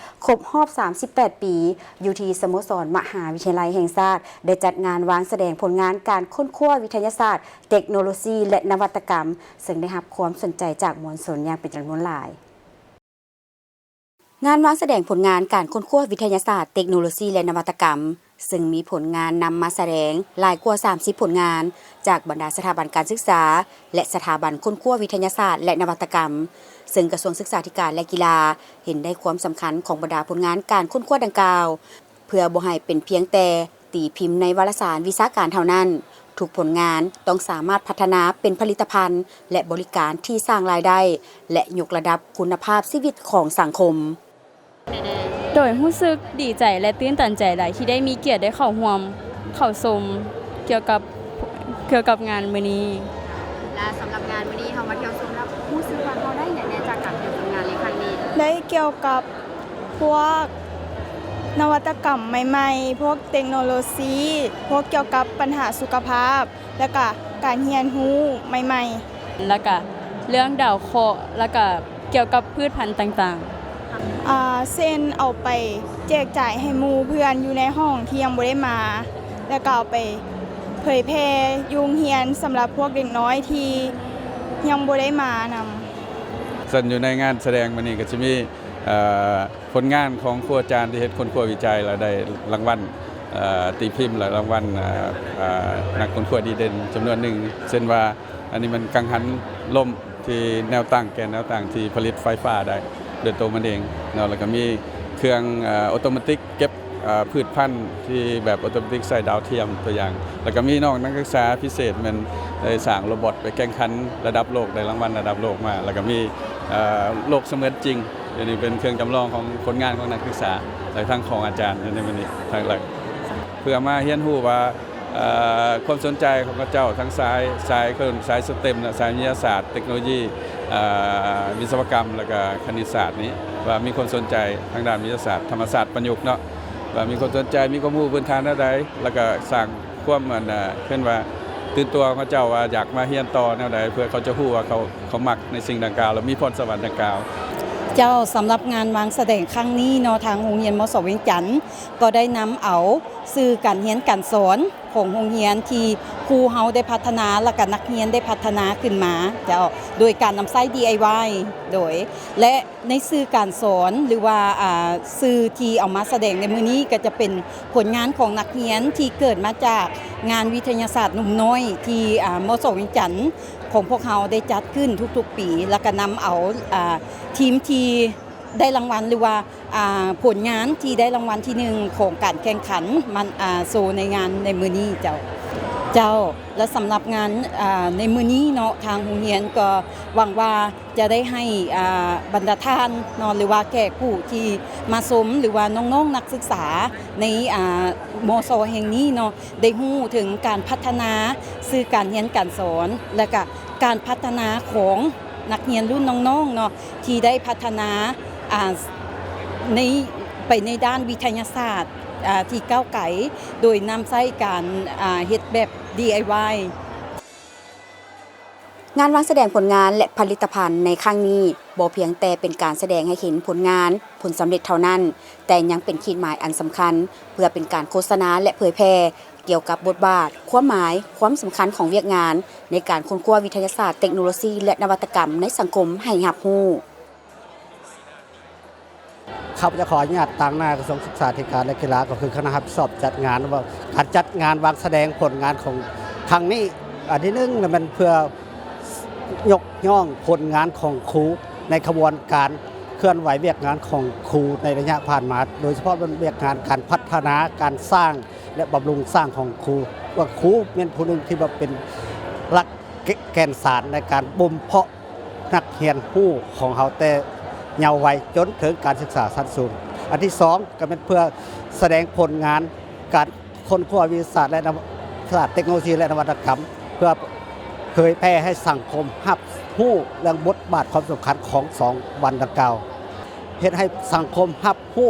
ຄົບຮອບ ສາມສິບແປດ ປີ, ຢູ່ທີ່ສະໂມສອນມະຫາວິທະຍາໄລແຫ່ງຊາດ ໄດ້ຈັດງານວາງສະແດງຜົນງານການຄົ້ນຄວ້າວິທະຍາສາດ, ເຕັກໂນໂລຊີ ແລະ ນະວັດຕະກຳ, ເຊິ່ງໄດ້ຮັບຄວາມສົນໃຈຈາກມວນຊົນຢ່າງເປັນຈຳນວນຫຼາຍ. ງານວາງສະແດງຜົນງານການຄົ້ນຄວ້າວິທະຍາສາດ, ເຕັກໂນໂລຊີ ແລະ ນະວັດຕະກຳ, ເຊິ່ງມີຜົນງານນຳມາສະແດງຫຼາຍກວ່າ ສາມສິບ ຜົນງານ ຈາກບັນດາສະຖາບັນການສຶກສາ ແລະ ສະຖາບັນຄົ້ນຄວ້າວິທະຍາສາດ ແລະ ນະວັດຕະກຳ, ເຊິ່ງກະຊວງສຶກສາທິການ ແລະ ກິລາ ເຫັນໄດ້ຄວາມສຳຄັນຂອງບັນດາຜົນງານການຄົ້ນຄວ້າດັ່ງກ່າວ, ເພື່ອບໍ່ໃຫ້ເປັນພຽງແຕ່ຕີພິມໃນວາລະສານວິຊາການເທົ່ານັ້ນ, ທຸກຜົນງານຕ້ອງສາມາດພັດທະນາເປັນຜະລິດຕະພັນ ແລະ ບໍລິການທີ່ສ້າງລາຍໄດ້ ແລະ ຍົກລະດັບຄຸນນະພາບຊີວິດຂອງສັງຄົມ. ໂດຍ ຮູ້ສຶກດີໃຈ ແລະ ຕື່ນຕັນໃຈຫຼາຍທີ່ໄດ້ມີກຽດໄດ້ເຂົ້າຮ່ວມ ເຂົ້າຊົມ ກ່ຽວກັບ ກ່ຽວກັບງານມື້ນີ້. ແລະ ສຳລັບງານມື້ນີ້ເຮົາມາທ່ຽວຊົມ ແລ້ວຮູ້ສຶກວ່າເຮົາໄດ້ຫຍັງແດ່ຈາກການທ່ຽວຊົມງານໃນຄັ້ງນີ້? ໄດ້ກ່ຽວກັບພວກນະວັດຕະກຳໃໝ່ໆ, ພວກເຕັກໂນໂລຊີ, ພວກກ່ຽວກັບບັນຫາສຸຂະພາບ ແລ້ວກະການຮຽນຮູ້ໃໝ່ໆ. ແລ້ວກະເລື່ອງດາວເຄາະ ແລ້ວກະກ່ຽວກັບພືດພັນຕ່າງໆ. ອາ ເຊັ່ນ ເອົາໄປແຈກຈ່າຍໃຫ້ໝູ່ເພື່ອນຢູ່ໃນຫ້ອງທີ່ຍັງບໍ່ໄດ້ມາ ແລ້ວກະເອົາໄປເຜີຍແຜ່ຢູ່ໂຮງຮຽນ ສຳລັບພວກເດັກນ້ອຍທີ່ຍັງບໍ່ໄດ້ມານຳ. ເຊິ່ງຢູ່ໃນງານສະແດງມື້ນີ້ກະຊິມີ ເອີ ຜົນງານຂອງຄູອາຈານທີ່ເຮັດຄົ້ນຄວ້າວິໄຈ ແລ້ວໄດ້ລາງວັນ ເອີ ຕີພິມ ແລະ ລາງວັນ ເອີ ເອີ ນັກຄົ້ນຄວ້າດີເດັ່ນຈຳນວນໜຶ່ງ ເຊັ່ນວ່າ ອັນນີ້ມັນກັງຫັນລົມທີ່ແນວຕັ້ງ ແກນແນວຕັ້ງທີ່ຜະລິດໄຟຟ້າໄດ້ໂດຍໂຕມັນເອງເນາະ ແລ້ວກໍມີເຄື່ອງ ເອີ ໂອໂຕມາຕິກເກັບ ເອີ ພືດພັນທີ່ແບບໂອໂຕມາຕິກໃຊ້ດາວທຽມຕົວຢ່າງ ແລ້ວກໍມີນ້ອງນັກສຶກສາພິເສດແມ່ນໄດ້ສ້າງໂຣບອດໄປແຂ່ງຂັນລະດັບໂລກ ໄດ້ລາງວັນລະດັບໂລກມາ ແລ້ວກໍມີ ເອີ ໂລກສະເໝືອນຈິງ ອັນນີ້ເປັນເຄື່ອງຈຳລອງຂອງຜົນງານຂອງນັກສຶກສາ ແລະ ທັງຂອງອາຈານຢູ່ໃນມື້ນີ້ທັງຫຼາຍ ເພື່ອມາຮຽນຮູ້ວ່າ ເອີ ຄວາມສົນໃຈຂອງເຂົາເຈົ້າທັງສາຍ ສາຍເຂົາເອີ້ນສາຍສະເຕັມ ແລະ ສາຍວິທະຍາສາດ ເຕັກໂນໂລຢີ ເອີ ວິສະວະກຳ ແລ້ວກະຄະນິດສາດນີ້ ວ່າມີຄວາມສົນໃຈທາງດ້ານວິທະຍາສາດ ທຳມະຊາດປະຍຸກເນາະ ວ່າມີຄວາມສົນໃຈ ມີຄວາມຮູ້ພື້ນຖານແນວໃດ ແລ້ວກະສ້າງ ຄວາມ ອັນ ເອີ້ນວ່າ ຕື່ນຕົວຂອງເຂົາເຈົ້າວ່າຢາກມາຮຽນຕໍ່ແນວໃດ ເພື່ອເຂົາຈະຮູ້ວ່າເຂົາ ເຂົາມັກໃນສິ່ງດັ່ງກ່າວ ແລະ ມີພອນສະຫວັນດັ່ງກ່າວ. ເຈົ້າ, ສຳລັບງານວາງສະແດງຄັ້ງນີ້ເນາະ ທາງໂຮງຮຽນ ມສ ວຽງຈັນ ກໍໄດ້ນຳເອົາສື່ການຮຽນການສອນຂອງໂຮງຮຽນທີ່ຄູເຮົາໄດ້ພັດທະນາ ແລ້ວກະນັກຮຽນໄດ້ພັດທະນາຂຶ້ນມາ ເຈົ້າ, ໂດຍການນຳໃຊ້ ດີໄອວາຍ ໂດຍ ແລະ ໃນສື່ການສອນ ຫຼືວ່າ ອາ ສື່ທີ່ເອົາມາສະແດງໃນມື້ນີ້ ກໍຈະເປັນຜົນງານຂອງນັກຮຽນທີ່ເກີດມາຈາກງານວິທະຍາສາດໜຸ່ມນ້ອຍທີ່ ອາ ມສ ວຽງຈັນຂອງພວກເຮົາໄດ້ຈັດຂຶ້ນທຸກໆປີ ແລ້ວກໍນຳເອົາ ອາ ທີມທີ່ ໄດ້ລາງວັນ ຫຼືວ່າ ອ່າ ຜົນງານທີ່ໄດ້ລາງວັນທີໜຶ່ງຂອງການແຂ່ງຂັນ ມັນ ອ່າ ໂຊໃນງານໃນມື້ນີ້ເຈົ້າ. ເຈົ້າ ແລະ ສຳລັບງານ ອ່າ ໃນມື້ນີ້ເນາະ ທາງໂຮງຮຽນກໍຫວັງວ່າຈະໄດ້ໃຫ້ ອ່າ ບັນດາທ່ານເນາະ ຫຼືວ່າແຂກຜູ້ທີ່ມາຊົມ ຫຼືວ່ານ້ອງໆນັກສຶກສາໃນ ອ່າ ມຊ ແຫ່ງນີ້ເນາະ ໄດ້ຮູ້ເຖິງການພັດທະນາສື່ການຮຽນການສອນ ແລະກະການພັດທະນາຂອງນັກຮຽນລຸ້ນນ້ອງໆເນາະ ທີ່ໄດ້ພັດທະນາ ອ່າ ໃນ ໄປໃນດ້ານວິທະຍາສາດ ອ່າ ທີ່ກ້າວໄກ ໂດຍນຳໃຊ້ການ ອ່າ ເຮັດແບບ ດີໄອວາຍ. ງານວາງສະແດງຜົນງານ ແລະ ຜະລິດຕະພັນໃນຄັ້ງນີ້ ບໍ່ພຽງແຕ່ເປັນການສະແດງໃຫ້ເຫັນຜົນງານ, ຜົນສຳເລັດເທົ່ານັ້ນ, ແຕ່ຍັງເປັນຂີດໝາຍອັນສຳຄັນ ເພື່ອເປັນການໂຄສະນາ ແລະ ເຜີຍແຜ່ກ່ຽວກັບບົດບາດ, ຄວາມໝາຍ, ຄວາມສຳຄັນຂອງວຽກງານໃນການຄົ້ນຄວ້າວິທະຍາສາດ, ເຕັກໂນໂລຊີ ແລະ ນະວັດຕະກຳໃນສັງຄົມໃຫ້ຮັບຮູ້. ຂ້າພະເຈົ້າຂໍອະນຸຍາດຕາງໜ້າກະຊວງສຶກສາທິການ ແລະ ກິລາ ກໍຄືຄະນະຮັບຜິດຊອບຈັດງານ ວ່າການຈັດງານວາງສະແດງຜົນງານຂອງຄັ້ງນີ້ ອັນທີໜຶ່ງແມ່ນເພື່ອຍົກຍ້ອງຜົນງານຂອງຄູໃນຂະບວນການເຄື່ອນໄຫວວຽກງານຂອງຄູໃນໄລຍະຜ່ານມາ, ໂດຍສະເພາະແມ່ນວຽກງານການພັດທະນາ, ການສ້າງ ແລະ ບຳລຸງສ້າງຂອງຄູ, ວ່າຄູແມ່ນຜູ້ໜຶ່ງທີ່ວ່າເປັນຫຼັກແກ່ນສານໃນການບົ່ມເພາະ ນັກຮຽນຮູ້ຂອງເຮົາແຕ່ເຍົາໄວຈົນເຖິງການສຶກສາຊັ້ນສູງ. ອັນທີສອງ ກໍແມ່ນເພື່ອສະແດງຜົນງານການຄົ້ນຄວ້າວິທະຍາສາດ ແລະ ນະວະ ສາດເຕັກໂນໂລຊີ ແລະ ນະວັດຕະກຳ ເພື່ອເຜີຍແຜ່ໃຫ້ສັງຄົມຮັບຮູ້ເລື່ອງບົດບາດຄວາມສຳຄັນຂອງສອງວັນດັ່ງກ່າວ, ເຮັດໃຫ້ສັງຄົມຮັບຮູ້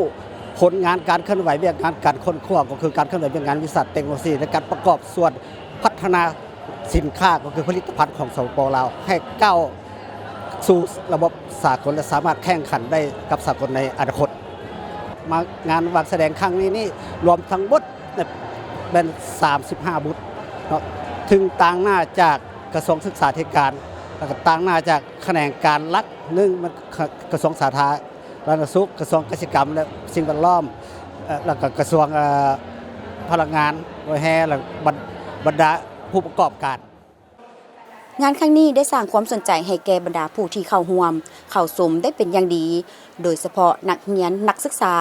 ຜົນງານການເຄື່ອນໄຫວວຽກງານການຄົ້ນຄວ້າ ກໍຄືການເຄື່ອນໄຫວວຽກງານວິຊາເຕັກໂນໂລຊີ ໃນການປະກອບສ່ວນພັດທະນາ ສິນຄ້າກໍຄືຜະລິດຕະພັນຂອງ ສປປ ລາວ ໃຫ້ກ້າວສູ່ລະບົບສາກົນ ແລະ ສາມາດແຂ່ງຂັນໄດ້ກັບສາກົນໃນອະນາຄົດ. ມາ ງານວາງສະແດງຄັ້ງນີ້ນີ້ ລວມທັງໝົດແມ່ນສາມສິບຫ້າບຸດເນາະ, ເຖິງຕາງໜ້າຈາກກະຊວງສຶກສາທິການ ແລ້ວກໍຕາງໜ້າຈາກຂະແໜງການຫຼັກ ໜຶ່ງ ມັນ ກະ ກະຊວງສາທາລະນະສຸກ, ກະຊວງກະສິກຳ ແລະ ສິ່ງແວດລ້ອມ ເອີ ແລ້ວກໍກະຊວງ ເອີ ພະລັງງານ ໂດຍແຮ່ ແລະ ບັນ ບັນດາຜູ້ປະກອບການ. ງານຄັ້ງນີ້ໄດ້ສ້າງຄວາມສົນໃຈໃຫ້ແກ່ບັນດາຜູ້ທີ່ເຂົ້າຮ່ວມ, ເຂົ້າຊົມໄດ້ເປັນຢ່າງດີ, ໂດຍສະເພາະນັກຮຽນ, ນັກສຶກສາ,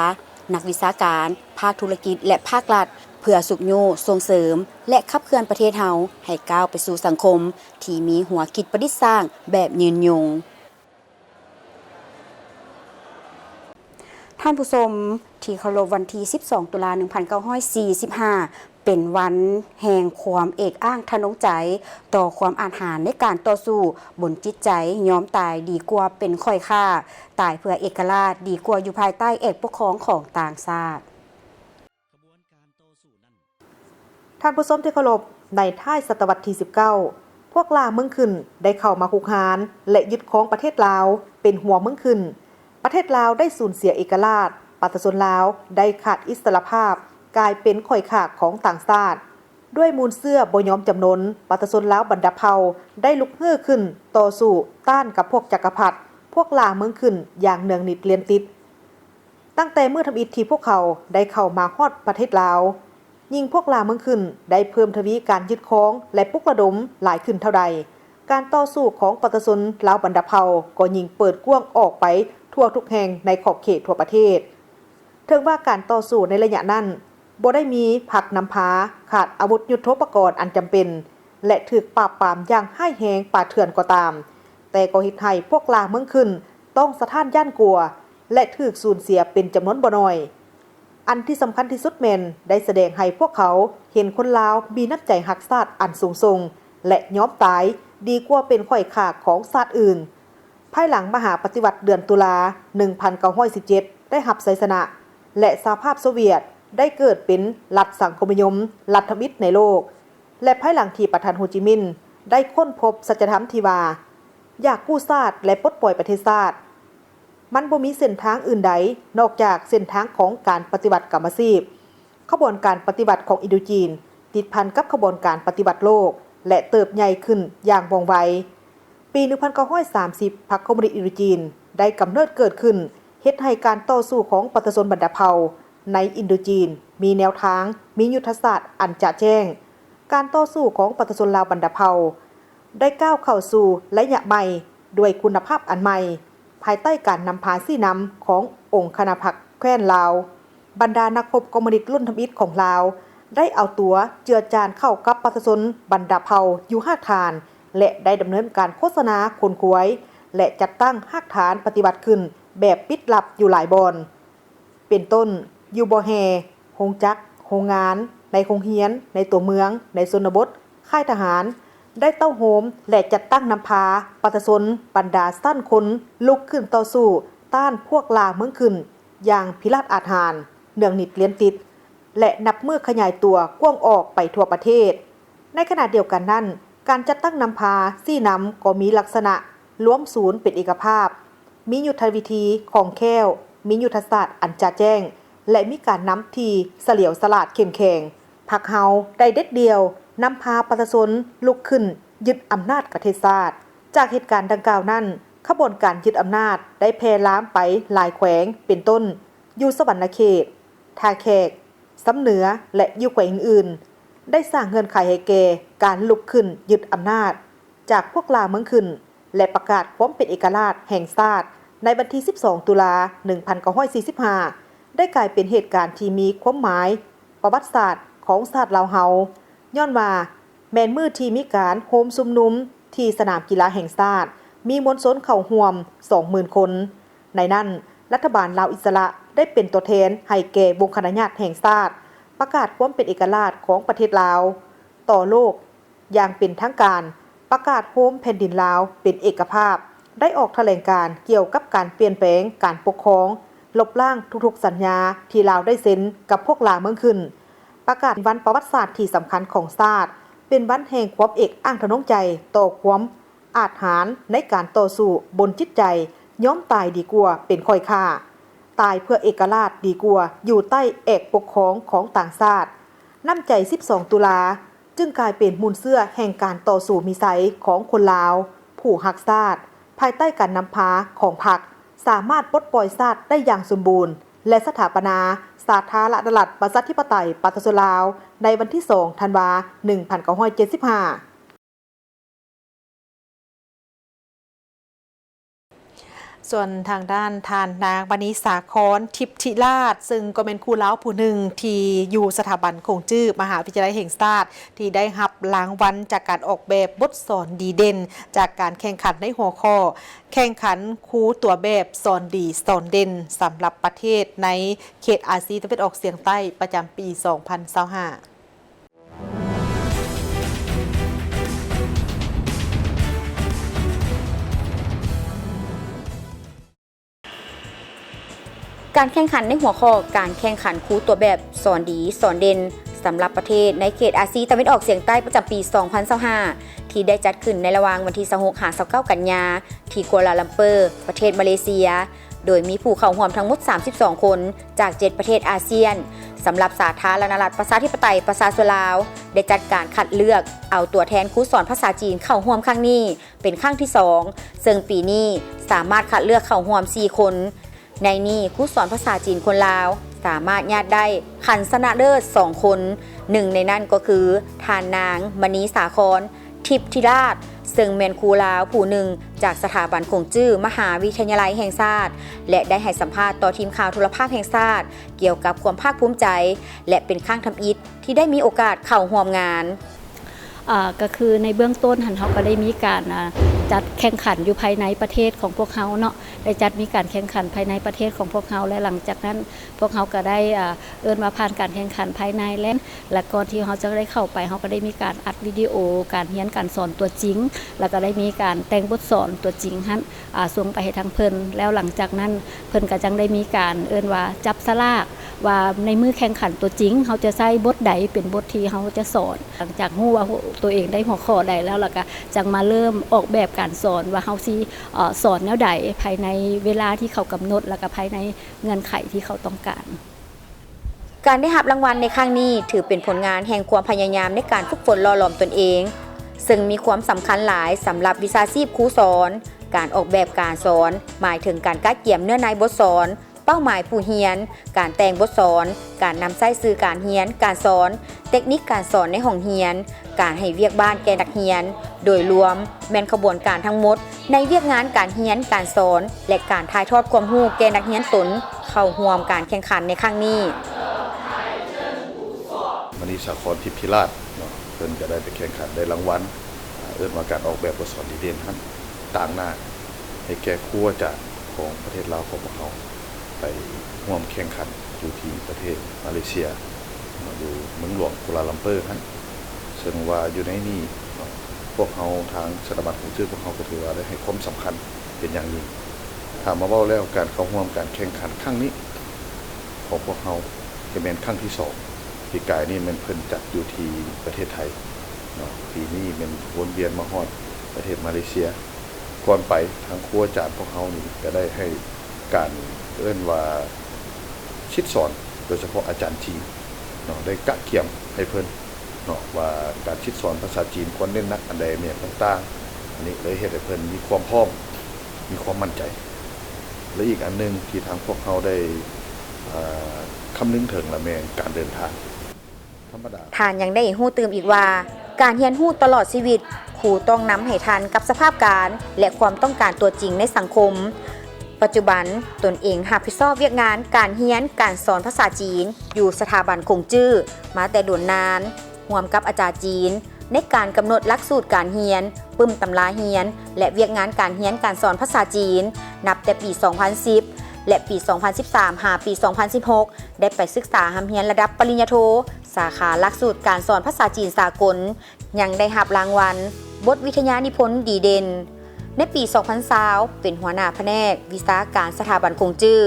ນັກວິຊາການ, ພາກທຸລະກິດ ແລະ ພາກລັດ, ເພື່ອຊຸກຍູ້, ສົ່ງເສີມ ແລະ ຂັບເຄື່ອນປະເທດເຮົາໃຫ້ກ້າວໄປສູ່ສັງຄົມທີ່ມີຫົວຄິດປະດິດສ້າງແບບຍືນຍົງ. ທ່ານຜູ້ຊົມທີ່ເຄົາລົບ, ວັນທີສິບສອງ ຕຸລາ ໜຶ່ງພັນເກົ້າຮ້ອຍສີ່ສິບຫ້າ ເປັນວັນແຫ່ງຄວາມເອກອ້າງທະນົງໃຈຕໍ່ຄວາມອາດຫານໃນການຕໍ່ສູ້ບົນຈິດໃຈ, ຍອມຕາຍດີກວ່າເປັນຂ້ອຍຂ້າ, ຕາຍເພື່ອເອກະລາດດີກວ່າຢູ່ພາຍໃຕ້ເອກປົກຄອງຂອງຕ່າງຊາດ. ທ່ານຜູ້ຊົມທີ່ເຄົາລົບ, ໃນທ້າຍສະຕະວັດທີສິບເກົ້າ ພວກລ່າເມືອງຂຶ້ນໄດ້ເຂົ້າມາຮຸກຮານ ແລະ ຍຶດຄອງປະເທດລາວເປັນຫົວເມືອງຂຶ້ນ. ປະເທດລາວໄດ້ສູນເສຍເອກະລາດ, ປະຊາຊົນລາວໄດ້ຂາດອິດສະຫຼະພາບ, ກາຍເປັນຂ້ອຍຂ້າຂອງຕ່າງຊາດ. ດ້ວຍມູນເຊື້ອບໍ່ຍອມຈຳນົນ, ປະຊາຊົນລາວບັນດາເຜົ່າໄດ້ລຸກຮືຂຶ້ນຕໍ່ສູ້ຕ້ານກັບພວກຈັກກະພັດ, ພວກລ່າເມືອງຂຶ້ນຢ່າງເນືອງນິດລຽນຕິດ. ຕັ້ງແຕ່ມື້ທຳອິດທີ່ພວກເຂົາໄດ້ເຂົ້າມາຮອດປະເທດລາວ, ຍິ່ງພວກລ່າເມືອງຂຶ້ນໄດ້ເພີ່ມທະວີການຍຶດຄອງ ແລະ ປຸກລະດົມຫຼາຍຂຶ້ນເທົ່າໃດ, ການຕໍ່ສູ້ຂອງປະຊາຊົນລາວບັນດາເຜົ່າກໍຍິ່ງເປີດກວ້າງອອກໄປທົ່ວທຸກແຫ່ງໃນຂອບເຂດທົ່ວປະເທດ. ເຖິງວ່າການຕໍ່ສູ້ໃນໄລຍະນັ້ນບໍ່ໄດ້ມີພັກນຳພາ, ຂາດອາວຸດຍຸດໂທປະກອນອັນຈຳເປັນ ແລະ ຖືກປາບປາມຢ່າງຮ້າຍແຮງປ່າເຖື່ອນກໍຕາມ, ແຕ່ກໍເຮັດໃຫ້ພວກລ່າເມືອງຂຶ້ນຕ້ອງສະທ້ານຢ້ານກົວ ແລະ ຖືກສູນເສຍເປັນຈຳນວນບໍ່ໜ້ອຍ. ອັນທີ່ສຳຄັນທີ່ສຸດແມ່ນໄດ້ສະແດງໃຫ້ພວກເຂົາເຫັນຄົນລາວມີນ້ຳໃຈຮັກຊາດອັນສູງສົ່ງ ແລະ ຍອມຕາຍດີກວ່າເປັນຂ້ອຍຂ້າຂອງຊາດອື່ນ. ພາຍຫຼັງມະຫາປະຕິວັດເດືອນຕຸລາ ໜຶ່ງພັນເກົ້າຮ້ອຍສິບເຈັດ ໄດ້ຮັບໄຊຊະນະ ແລະ ສະຫະພາບໂຊວຽດໄດ້ເກີດເປັນລັດສັງຄົມນິຍົມລັດທຳອິດໃນໂລກ ແລະ ພາຍຫຼັງທີ່ປະທານໂຮຈິມິນໄດ້ຄົ້ນພົບສັດຈະທຳທີ່ວ່າ ຢາກກູ້ຊາດ ແລະ ປົດປ່ອຍປະເທດຊາດ, ມັນບໍ່ມີເສັ້ນທາງອື່ນໃດນອກຈາກເສັ້ນທາງຂອງການປະຕິວັດກຳມະຊີບ. ຂະບວນການປະຕິວັດຂອງອິນໂດຈີນຕິດພັນກັບຂະບວນການປະຕິວັດໂລກ ແລະ ເຕີບໃຫຍ່ຂຶ້ນຢ່າງວ່ອງໄວ. ປີໜຶ່ງພັນເກົ້າຮ້ອຍສາມສິບ ພັກຄອມມູນິດອິນໂດຈີນໄດ້ກຳເນີດເກີດຂຶ້ນ, ເຮັດໃຫ້ການຕໍ່ສູ້ຂອງປະຊາຊົນບັນດາເຜົ່າໃນອິນໂດຈີນມີແນວທາງ, ມີຍຸດທະສາດອັນຈະແຈ້ງ. ການຕໍ່ສູ້ຂອງປະຊາຊົນລາວບັນດາເຜົ່າໄດ້ກ້າວເຂົ້າສູ່ໄລຍະໃໝ່ດ້ວຍຄຸນນະພາບອັນໃໝ່. ພາຍໃຕ້ການນຳພາຊີ້ນຳຂອງອົງຄະນະພັກແຄວ້ນລາວ, ບັນດານັກຮົບຄອມມູນິດລຸ້ນທຳອິດຂອງລາວ ໄດ້ເອົາຕົວເຈືອຈານເຂົ້າກັບປະຊາຊົນບັນດາເຜົ່າຢູ່ຮາກຖານ ແລະ ໄດ້ດຳເນີນການໂຄສະນາຂົນຂວາຍ ແລະ ຈັດຕັ້ງຮາກຖານປະຕິວັດຂຶ້ນແບບປິດລັບຢູ່ຫຼາຍບ່ອນ. ເປັນຕົ້ນ ຢູ່ບໍ່ແຮ່ ໂຮງຈັກ, ໂຮງງານ, ໃນໂຮງຮຽນ, ໃນຕົວເມືອງ, ໃນຊົນນະບົດ, ຄ້າຍທະຫານ ໄດ້ເຕົ້າໂຮມ ແລະ ຈັດຕັ້ງນຳພາປະຊາຊົນບັນດາຊັ້ນຄົນລຸກຂຶ້ນຕໍ່ສູ້ຕ້ານພວກລ່າເມືອງຂຶ້ນຢ່າງພິລາດອາດຫານ, ເນືອງນິດລຽນຕິດ ແລະ ນັບມື້ຂະຫຍາຍຕົວກວ້າງອອກໄປທົ່ວປະເທດ. ໃນຂະນະດຽວກັນນັ້ນ, ການຈັດຕັ້ງນຳພາຊີ້ນຳກໍມີລັກສະນະລວມສູນເປັນເອກະພາບ, ມີຍຸດທະວິທີຄ່ອງແຄ້ວ, ມີຍຸດທະສາດອັນຈະແຈ້ງ ແລະ ມີການນຳທີ່ສະຫຼຽວສະຫຼາດເຂັ້ມແຂງ. ພັກເຮົາໄດ້ເດັດດ່ຽວນຳພາປະຊາຊົນລຸກຂຶ້ນຍຶດອຳນາດປະເທດຊາດ. ຈາກເຫດການດັ່ງກ່າວນັ້ນ, ຂະບວນການຍຶດອຳນາດໄດ້ແຜ່ລາມໄປຫຼາຍແຂວງ, ເປັນຕົ້ນ ຢູ່ສະຫວັນນະເຂດ, ທ່າແຂກ, ຊຳເໜືອ ແລະ ຢູ່ແຂວງອື່ນໆ ໄດ້ສ້າງເງື່ອນໄຂໃຫ້ແກ່ການລຸກຂຶ້ນຍຶດອຳນາດຈາກພວກລ່າເມືອງຂຶ້ນ ແລະ ປະກາດຄວາມເປັນເອກະລາດແຫ່ງຊາດໃນວັນທີສິບສອງ ຕຸລາ ໜຶ່ງພັນເກົ້າຮ້ອຍສີ່ສິບຫ້າ ໄດ້ກາຍເປັນເຫດການທີ່ມີຄວາມໝາຍປະຫວັດສາດຂອງຊາດລາວເຮົາ, ຍ້ອນວ່າ ແມ່ນມື້ທີ່ມີການໂຮມຊຸມນຸມທີ່ສະໜາມກິລາແຫ່ງຊາດ, ມີມວນຊົນເຂົ້າຮ່ວມສອງໝື່ນຄົນ. ໃນນັ້ນ, ລັດຖະບານລາວອິດສະຫຼະໄດ້ເປັນຕົວແທນໃຫ້ແກ່ວົງຄະນະຍາດແຫ່ງຊາດ ປະກາດຄວາມເປັນເອກະລາດຂອງປະເທດລາວຕໍ່ໂລກຢ່າງເປັນທາງການ, ປະກາດໂຮມແຜ່ນດິນລາວເປັນເອກະພາບ, ໄດ້ອອກຖະແຫຼງການກ່ຽວກັບການປ່ຽນແປງການປົກຄອງ, ລົບລ້າງທຸກໆສັນຍາທີ່ລາວໄດ້ເຊັນກັບພວກລ່າເມືອງຂຶ້ນ. ປະກາດວັນປະຫວັດສາດທີ່ສຳຄັນຂອງຊາດ, ເປັນວັນແຫ່ງຄວາມເອກອ້າງທະນົງໃຈຕໍ່ຄວາມອາດຫານໃນການຕໍ່ສູ້ບົນຈິດໃຈຍອມຕາຍດີກວ່າເປັນຂ້ອຍຂ້າ, ຕາຍເພື່ອເອກະລາດດີກວ່າຢູ່ໃຕ້ແອກປົກຄອງຂອງຕ່າງຊາດ. ນ້ຳໃຈສິບສອງ ຕຸລາ ຈຶ່ງກາຍເປັນມູນເຊື້ອແຫ່ງການຕໍ່ສູ້ມີໄຊຂອງຄົນລາວຜູ້ຮັກຊາດ, ພາຍໃຕ້ການນຳພາຂອງພັກ, ສາມາດປົດປ່ອຍຊາດໄດ້ຢ່າງສົມບູນ ແລະ ສະຖາປະນາສາທາລະນະລັດ ປະຊາທິປະໄຕ ປະຊາຊົນລາວ ໃນວັນທີສອງ ທັນວາ ໜຶ່ງພັນເກົ້າຮ້ອຍເຈັດສິບຫ້າ. ສ່ວນທາງດ້ານທ່ານນາງ ມະນີສາຄອນ ທິບທິລາດ ເຊິ່ງກໍແມ່ນຄູລາວຜູ້ໜຶ່ງທີ່ຢູ່ສະຖາບັນຂົງຈື້ມະຫາວິທະຍາໄລແຫ່ງຊາດ ທີ່ໄດ້ຮັບລາງວັນຈາກການອອກແບບບົດສອນດີເດັ່ນ ຈາກການແຂ່ງຂັນໃນຫົວຂໍ້ ແຂ່ງຂັນຄູຕົວແບບສອນດີສອນເດັ່ນ ສຳລັບປະເທດໃນເຂດອາຊີຕາເວັນອອກສຽງໃຕ້ ປະຈຳປີສອງພັນຊາວຫ້າ. ການແຂ່ງຂັນໃນຫົວຂໍ້ ການແຂ່ງຂັນຄູຕົວແບບສອນດີສອນເດັ່ນ ສຳລັບປະເທດໃນເຂດອາຊີຕາເວັນອອກສຽງໃຕ້ ປະຈຳປີສອງພັນຊາວຫ້າ ທີ່ໄດ້ຈັດຂຶ້ນໃນລະຫວ່າງວັນທີຊາວຫົກ ຫາ ຊາວເກົ້າ ກັນຍາ ທີ່ກົວລາລັມເປີ ປະເທດມາເລເຊຍ. ໂດຍມີຜູ້ເຂົ້າຮ່ວມທັງໝົດສາມສິບສອງຄົນ ຈາກເຈັດປະເທດອາຊຽນ. ສຳລັບສາທາລະນະລັດ ປະຊາທິປະໄຕ ປະຊາຊົນລາວ ໄດ້ຈັດການຄັດເລືອກເອົາຕົວແທນຄູສອນພາສາຈີນເຂົ້າຮ່ວມຄັ້ງນີ້ເປັນຄັ້ງທີສອງ ເຊິ່ງປີນີ້ສາມາດຄັດເລືອກເຂົ້າຮ່ວມສີ່ຄົນ. ໃນນີ້ ຄູສອນພາສາຈີນຄົນລາວສາມາດຍາດໄດ້ຄັນຊະນະເລີດສອງຄົນ, ໜຶ່ງໃນນັ້ນກໍຄື ທ່ານນາງ ມະນີສາຄອນ ທິບທິລາດ ເຊິ່ງແມ່ນຄູລາວຜູ້ໜຶ່ງຈາກສະຖາບັນຂົງຈື້ມະຫາວິທະຍາໄລແຫ່ງຊາດ ແລະ ໄດ້ໃຫ້ສຳພາດຕໍ່ທີມຂ່າວໂທລະພາບແຫ່ງຊາດ ກ່ຽວກັບຄວາມພາກພູມໃຈ ແລະ ເປັນຄັ້ງທຳອິດທີ່ໄດ້ມີໂອກາດເຂົ້າຮ່ວມງານ. ອາ ກໍຄືໃນເບື້ອງຕົ້ນຫັ້ນ ເຮົາກໍໄດ້ມີການ ອາ ຈັດແຂ່ງຂັນຢູ່ພາຍໃນປະເທດຂອງພວກເຮົາເນາະ, ໄດ້ຈັດມີການແຂ່ງຂັນພາຍໃນປະເທດຂອງພວກເຮົາ ແລະ ຫຼັງຈາກນັ້ນ ພວກເຮົາກໍໄດ້ ອາ ເອີ້ນວ່າຜ່ານການແຂ່ງຂັນພາຍໃນແລ້ວ ແລະ ກ່ອນທີ່ເຮົາຈະໄດ້ເຂົ້າໄປ ເຮົາກໍໄດ້ມີການອັດວິດີໂອການຮຽນການສອນຕົວຈິງ ແລ້ວກໍໄດ້ມີການແຕ່ງບົດສອນຕົວຈິງຫັ້ນ ອາ ສົ່ງໄປໃຫ້ທາງເພິ່ນ. ແລ້ວຫຼັງຈາກນັ້ນ ເພິ່ນກໍຈັ່ງໄດ້ມີການເອີ້ນວ່າຈັບສະຫຼາກວ່າໃນມື້ແຂ່ງຂັນຕົວຈິງ ເຮົາຈະໃຊ້ບົດໃດເປັນບົດທີ່ເຮົາຈະສອນ. ຫຼັງຈາກຮູ້ວ່າຕົວເອງໄດ້ຫົວຂໍ້ໃດແລ້ວ ແລ້ວກໍຈັ່ງມາເລີ່ມອອກແບບການສອນວ່າເຮົາຊິ ເອີ ສອນແນວໃດ ພາຍໃນເວລາທີ່ເຂົາກຳນົດ ແລ້ວກໍພາຍໃນເງື່ອນໄຂທີ່ເຂົາຕ້ອງການ. ການໄດ້ຮັບລາງວັນໃນຄັ້ງນີ້ ຖືເປັນຜົນງານແຫ່ງຄວາມພະຍາຍາມໃນການຝຶກຝົນຫຼໍ່ຫຼອມຕົນເອງ, ເຊິ່ງມີຄວາມສຳຄັນຫຼາຍສຳລັບວິຊາຊີບຄູສອນ. ການອອກແບບການສອນ ໝາຍເຖິງການກະກຽມເນື້ອໃນບົດສອນ, ເປົ້າໝາຍຜູ້ຮຽນ, ການແຕ່ງບົດສອນ, ການນຳໃຊ້ສື່ການຮຽນການສອນ, ເຕັກນິກການສອນໃນຫ້ອງຮຽນ, ການໃຫ້ວຽກບ້ານແກ່ນັກຮຽນ. ໂດຍລວມແມ່ນຂະບວນການທັງໝົດໃນວຽກງານການຮຽນການສອນ ແລະ ການຖ່າຍທອດຄວາມຮູ້ແກ່ນັກຮຽນຕົນເຂົ້າຮ່ວມການແຂ່ງຂັນໃນຄັ້ງນີ້. ມະນີສາຄອນ ທິບພິລາດເນາະ ເພິ່ນກະໄດ້ໄປແຂ່ງຂັນໄດ້ລາງວັນ ເອີ້ນວ່າການອອກແບບບົດສອນດີເດັ່ນຫັ້ນ ຕາງໜ້າໃຫ້ແກ່ຄູອາຈານຂອງປະເທດລາວຂອງພວກເຮົາ ໄປຮ່ວມແຂ່ງຂັນຢູ່ທີ່ປະເທດມາເລເຊຍເນາະ ຢູ່ເມືອງຫຼວງກົວລາລັມເປີຫັ້ນ ເຊິ່ງວ່າຢູ່ໃນນີ້ເນາະ ພວກເຮົາທາງສະຖາບັນຂົງຈື້ພວກເຮົາກະຖືວ່າໄດ້ໃຫ້ຄວາມສຳຄັນເປັນຢ່າງຍິ່ງ. ຖ້າມາເວົ້າແລ້ວ ການເຂົ້າຮ່ວມການແຂ່ງຂັນຄັ້ງນີ້ຂອງພວກເຮົາ ຈະແມ່ນຄັ້ງທີສອງ. ປີກາຍນີ້ແມ່ນເພິ່ນຈັດຢູ່ທີ່ປະເທດໄທເນາະ ປີນີ້ແມ່ນວົນວຽນມາຮອດປະເທດມາເລເຊຍ. ກ່ອນໄປທາງຄູອາຈານພວກເຮົານີ້ກະໄດ້ໃຫ້ການເອີ້ນວ່າສິດສອນ ໂດຍສະເພາະອາຈານຈີນເນາະ ໄດ້ກະກຽມໃຫ້ເພິ່ນເນາະ ວ່າການສິດສອນພາສາຈີນຄວນເນັ້ນໜັກອັນໃດແມ່ນຫຍັງຕ່າງໆ. ອັນນີ້ເລີຍເຮັດໃຫ້ເພິ່ນມີຄວາມພ້ອມ ມີຄວາມໝັ້ນໃຈ ແລະ ອີກອັນໜຶ່ງທີ່ທາງພວກເຮົາໄດ້ ເອີ ຄຳນຶງເຖິງລະແມ່ນການເດີນທາງ. ທ່ານຍັງໄດ້ຮູ້ຕື່ມອີກວ່າ ການຮຽນຮູ້ຕະຫຼອດຊີວິດ ຄູຕ້ອງນຳໃຫ້ທັນກັບສະພາບການ ແລະ ຄວາມຕ້ອງການຕົວຈິງໃນສັງຄົມ. ປັດຈຸບັນຕົນເອງຮັບຜິດຊອບວຽກງານການຮຽນການສອນພາສາຈີນ ຢູ່ສະຖາບັນຂົງຈື້ມາແຕ່ດົນນານ ຮ່ວມກັບອາຈານຈີນ ໃນການກຳນົດຫຼັກສູດການຮຽນ, ປຶ້ມຕຳລາຮຽນ ແລະ ວຽກງານການຮຽນການສອນພາສາຈີນ ນັບແຕ່ປີສອງພັນສິບ ແລະ ປີສອງພັນສິບສາມ ຫາປີສອງພັນສິບຫົກ ໄດ້ໄປສຶກສາຮ່ຳຮຽນລະດັບປະລິນຍາໂທ ສາຂາຫຼັກສູດການສອນພາສາຈີນສາກົນ, ຍັງໄດ້ຮັບລາງວັນບົດວິທະຍານິພົນດີເດັ່ນ. ໃນປີສອງພັນຊາວ ເປັນຫົວໜ້າພະແນກວິຊາການສະຖາບັນຂົງຈື້,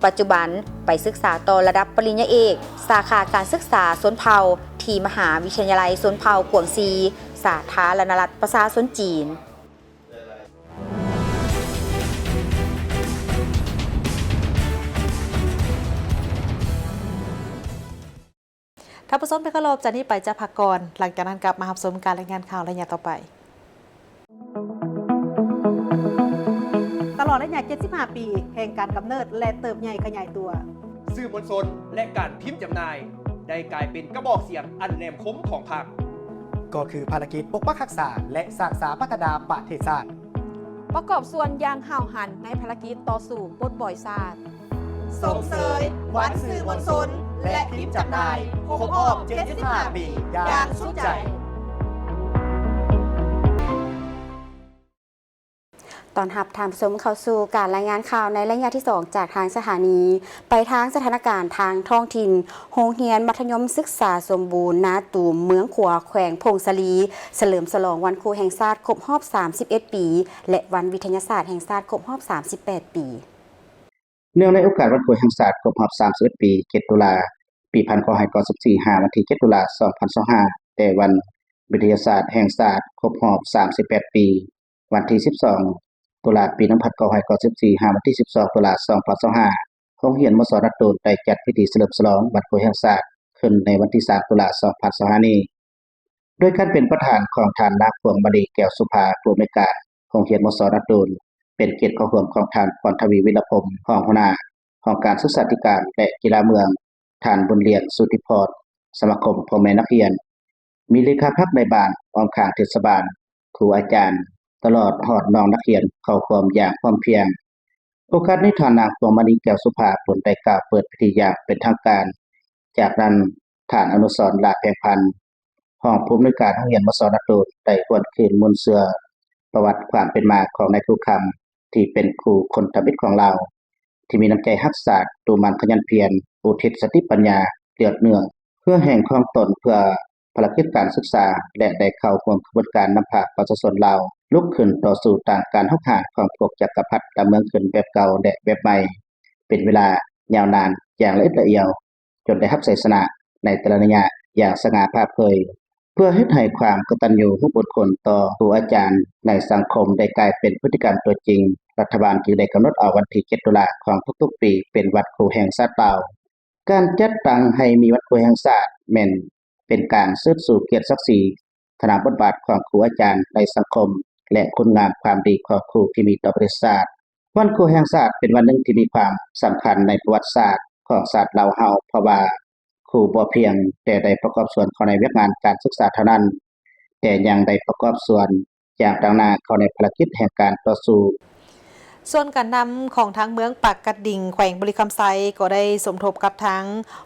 ປັດຈຸບັນໄປສຶກສາຕໍ່ລະດັບປະລິນຍາເອກ ສາຂາການສຶກສາຊົນເຜົ່າ ທີ່ມະຫາວິທະຍາໄລຊົນເຜົ່າກວາງຊີ ສາທາລະນະລັດປະຊາຊົນຈີນ. ທ່ານຜູ້ຊົມທີ່ເຄົາລົບ, ຈາກນີ້ໄປຈະພັກກ່ອນ, ຫຼັງຈາກນັ້ນກັບມາຮັບຊົມການລາຍງານຂ່າວໄລຍະຕໍ່ໄປ. ຕະຫຼອດໄລຍະເຈັດສິບຫ້າປີແຫ່ງການກຳເນີດ ແລະ ເຕີບໃຫຍ່ຂະຫຍາຍຕົວ, ສື່ມວນຊົນ ແລະ ການພິມຈຳໜ່າຍ ໄດ້ກາຍເປັນກະບອກສຽງອັນແຫຼມຄົມຂອງພັກ. ກໍຄືພາລະກິດປົກປັກຮັກສາ ແລະ ສ້າງສາພັດທະນາປະເທດຊາດ. ປະກອບສ່ວນຢ່າງຫ້າວຫັນໃນພາລະກິດຕໍ່ສູ້ປົດປ່ອຍຊາດ. ສົ່ງເສີຍວັນສື່ມວນຊົນ ແລະ ພິມຈຳໜ່າຍ ຄົບຮອບເຈັດສິບຫ້າປີຢ່າງສຸດໃຈ. ຕ້ອນຮັບທ່ານຜູ້ຊົມເຂົ້າສູ່ການລາຍງານຂ່າວໃນໄລຍະທີສອງຈາກທາງສະຖານີ. ໄປທາງສະຖານະການທາງທ້ອງຖິ່ນ, ໂຮງຮຽນມັດທະຍົມສຶກສາສົມບູນນາຕູມ ເມືອງຂວາ ແຂວງຜົ້ງສາລີ ສະເຫຼີມສະຫຼອງວັນຄູແຫ່ງຊາດຄົບຮອບສາມສິບເອັດປີ ແລະ ວັນວິທະຍາສາດແຫ່ງຊາດຄົບຮອບສາມສິບແປດປີ. ເນື່ອງໃນໂອກາດວັນຄູແຫ່ງຊາດຄົບຮອບສາມສິບເອັດປີ ເຈັດຕຸລາ ປີພັນເກົ້າຮ້ອຍເກົ້າສິບສີ່ ຫາວັນທີເຈັດຕຸລາ ສອງພັນຊາວຫ້າ ແຕ່ວັນວິທະຍາສາດແຫ່ງຊາດຄົບຮອບສາມສິບແປດປີ ວັນທີສິບສອງຕຸລາ ປີໜຶ່ງພັນເກົ້າຮ້ອຍເກົ້າສິບສີ່ ຫາວັນທີສິບສອງຕຸລາ ສອງພັນຊາວຫ້າ ໂຮງຮຽນ ມສ ນາຕູນ ໄດ້ຈັດພິທີສະເຫຼີມສະຫຼອງວັນຄູແຫ່ງຊາດຂຶ້ນໃນວັນທີສາມຕຸລາ ສອງພັນຊາວຫ້ານີ້. ໂດຍການເປັນປະທານຂອງທ່ານ ນາງ ພວງມະນີ ແກ້ວສຸພາ ຜູ້ອຳນວຍການໂຮງຮຽນ ມສ ນາຕູນ, ເປັນກຽດເຂົ້າຮ່ວມຂອງທ່ານ ພອນທະວີ ວິລະພົມ ຮອງຫົວໜ້າຫ້ອງການສຶກສາທິການ ແລະ ກິລາເມືອງ, ທ່ານ ບຸນລ້ຽງ ສຸທິພອນ ສະມາຄົມພໍ່ແມ່ນັກຮຽນ, ມີເລຂາພັກນາຍບ້ານ, ອ້ອມຂ້າງເທດສະບານ, ຄູອາຈານ ຕະຫຼອດຮອດນ້ອງນັກຮຽນເຂົ້າຮ່ວມຢ່າງພ້ອມພຽງ. ໂອກາດນີ້ ທ່ານນາງ ພວງມະນີ ແກ້ວສຸພາ ເພິ່ນໄດ້ກ່າວເປີດພິທີຢ່າງເປັນທາງການ. ຈາກນັ້ນ ທ່ານ ອະນຸສອນ ຫຼ້າແພງພັນ ຮອງຜູ້ອຳນວຍການໂຮງຮຽນ ມສ ນາຕູນ ໄດ້ຫວນຄືນມູນເຊື້ອປະຫວັດຄວາມເປັນມາຂອງນາຍຄູຄຳ ທີ່ເປັນຄູຄົນທຳອິດຂອງລາວ ທີ່ມີນ້ຳໃຈຮັກຊາດ, ຕູໝັ່ນຂະຫຍັນພຽນ, ອຸທິດສະຕິປັນຍາ, ເດືອດເນື້ອ, ເຫື່ອແຮງຂອງຕົນເພື່ອພາລະກິດການສຶກສາ ແລະ ໄດ້ເຂົ້າຮ່ວມຂະບວນການນຳພາປະຊາຊົນລາວລຸກຂຶ້ນຕໍ່ສູ້ຕ້ານການຮຸກຮານຂອງພວກຈັກກະພັດດຳເມືອງຂຶ້ນແບບເກົ່າ ແລະ ແບບໃໝ່ ເປັນເວລາຍາວນານຢ່າງລະອິດລະອຽວ ຈົນໄດ້ຮັບໄຊຊະນະໃນແຕ່ລະໄລຍະຢ່າງສະຫງ່າຜ່າເຜີຍ, ເພື່ອເຮັດໃຫ້ຄວາມກະຕັນຍູຮູ້ບຸນຄຸນຕໍ່ຄູອາຈານໃນສັງຄົມໄດ້ກາຍເປັນພຶດຕິກຳຕົວຈິງ, ລັດຖະບານຈຶ່ງໄດ້ກຳນົດເອົາວັນທີເຈັດຕຸລາຂອງທຸກໆປີເປັນວັນຄູແຫ່ງຊາດລາວ. ການຈັດຕັ້ງໃຫ້ມີວັນຄູແຫ່ງຊາດ ແມ່ນເປັນການເຊີດຊູກຽດສັກສີ ຖານະບົດບາດຂອງຄູອາຈານໃນສັງຄົມ ແລະ ຄຸນງາມຄວາມດີຂອງຄູທີ່ມີຕໍ່ປະເທດຊາດ. ວັນຄູແຫ່ງຊາດເປັນວັນໜຶ່ງທີ່ມີຄວາມສຳຄັນໃນປະຫວັດສາດຂອງຊາດລາວເຮົາ, ເພາະວ່າຄູບໍ່ພຽງແຕ່ໄດ້ປະກອບສ່ວນເຂົ້າໃນວຽກງານການສຶກສາເທົ່ານັ້ນ, ແຕ່ຍັງໄດ້ປະກອບສ່ວນຢ່າງຕັ້ງໜ້າເຂົ້າໃນພາລະກິດແຫ່ງການຕໍ່ສູ້. ສ່ວນການນຳຂອງທາງເມືອງປາກກະດິງ ແຂວງບໍລິຄຳໄຊ ກໍໄດ້ສົມທົບກັບທາງ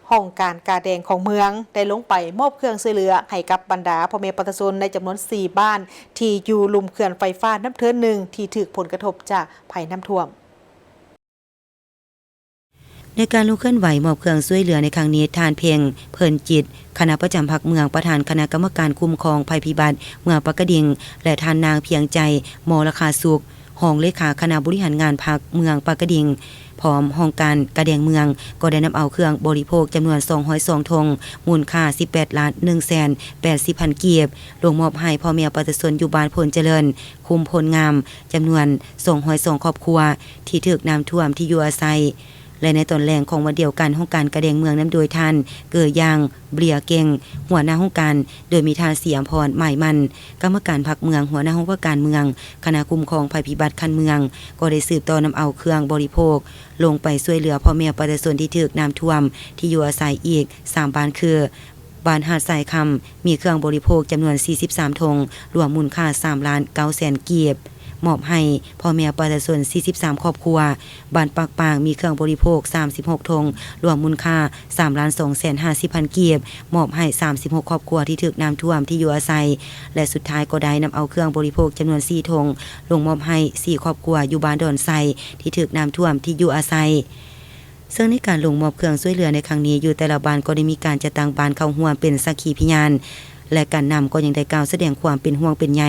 ຫ້ອງການກາແດງຂອງເມືອງ ໄດ້ລົງໄປມອບເຄື່ອງຊ່ວຍເຫຼືອໃຫ້ກັບບັນດາພໍ່ແມ່ປະຊາຊົນໃນຈຳນວນສີ່ບ້ານ ທີ່ຢູ່ລຸ່ມເຂື່ອນໄຟຟ້ານ້ຳເທີນໜຶ່ງ ທີ່ຖືກຜົນກະທົບຈາກໄພນ້ຳຖ້ວມ. ໃນການລົງເຄື່ອນໄຫວມອບເຄື່ອງຊ່ວຍເຫຼືອໃນຄັ້ງນີ້, ທ່ານ ເພັງ ເພີນຈິດ ຄະນະປະຈຳພັກເມືອງ, ປະທານຄະນະກຳມະການຄຸ້ມຄອງໄພພິບັດເມືອງປາກກະດິງ ແລະ ທ່ານ ນາງ ພຽງໃຈ ມໍລະຄາສຸກ ຮອງເລຂາຄະນະບໍລິຫານງານພັກເມືອງປາກກະດິງ ພ້ອມຫ້ອງການກາແດງເມືອງ ກໍໄດ້ນຳເອົາເຄື່ອງບໍລິໂພກຈຳນວນສອງຮ້ອຍສອງຖົງ ມູນຄ່າສິບແປດລ້ານໜຶ່ງແສນແປດສິບພັນກີບ ລົງມອບໃຫ້ພໍ່ແມ່ປະຊາຊົນຢູ່ບ້ານໂພນຈະເລີນ, ຄຸ້ມໂພນງາມ ຈຳນວນສອງຮ້ອຍສອງຄອບຄົວ ທີ່ຖືກນ້ຳຖ້ວມທີ່ຢູ່ອາໄສ ແລະ ໃນຕອນແລງຂອງວັນດຽວກັນ, ຫ້ອງການກາແດງເມືອງນຳໂດຍທ່ານ ເກີຢາງ ເບລຍເກັງ ຫົວໜ້າຫ້ອງການ, ໂດຍມີທ່ານ ສີອຳພອນ ໝາຍໝັ້ນ ກຳມະການພັກເມືອງ, ຫົວໜ້າຫ້ອງວ່າການເມືອງ, ຄະນະຄຸ້ມຄອງໄພພິບັດຂັ້ນເມືອງ ກໍໄດ້ສືບຕໍ່ນຳເອົາເຄື່ອງບໍລິໂພກລົງໄປຊ່ວຍເຫຼືອພໍ່ແມ່ປະຊາຊົນທີ່ຖືກນ້ຳຖ້ວມທີ່ຢູ່ອາໄສອີກສາມບ້ານຄື ບ້ານຫາດຊາຍຄຳ ມີເຄື່ອງບໍລິໂພກຈຳນວນສີ່ສິບສາມຖົງ ລວມມູນຄ່າສາມລ້ານເກົ້າແສນກີບ ມອບໃຫ້ພໍ່ແມ່ປະຊາຊົນສີ່ສິບສາມຄອບຄົວ, ບ້ານປາກປາງ ມີເຄື່ອງບໍລິໂພກສາມສິບຫົກຖົງ ລວມມູນຄ່າສາມລ້ານສອງແສນຫ້າສິບພັນກີບ ມອບໃຫ້ສາມສິບຫົກຄອບຄົວທີ່ຖືກນ້ຳຖ້ວມທີ່ຢູ່ອາໄສ ແລະ ສຸດທ້າຍກໍໄດ້ນຳເອົາເຄື່ອງບໍລິໂພກຈຳນວນສີ່ຖົງ ລົງມອບໃຫ້ສີ່ຄອບຄົວຢູ່ບ້ານດອນໄຊ ທີ່ຖືກນ້ຳຖ້ວມທີ່ຢູ່ອາໄສ. ເຊິ່ງໃນການລົງມອບເຄື່ອງຊ່ວຍເຫຼືອໃນຄັ້ງນີ້, ຢູ່ແຕ່ລະບ້ານກໍໄດ້ມີການຈັດຕັ້ງບ້ານເຂົ້າຮ່ວມເປັນສັກຂີພະຍານ ແລະ ການນຳກໍຍັງໄດ້ກ່າວສະແດງຄວາມເປັນຫ່ວງເປັນໃຍ,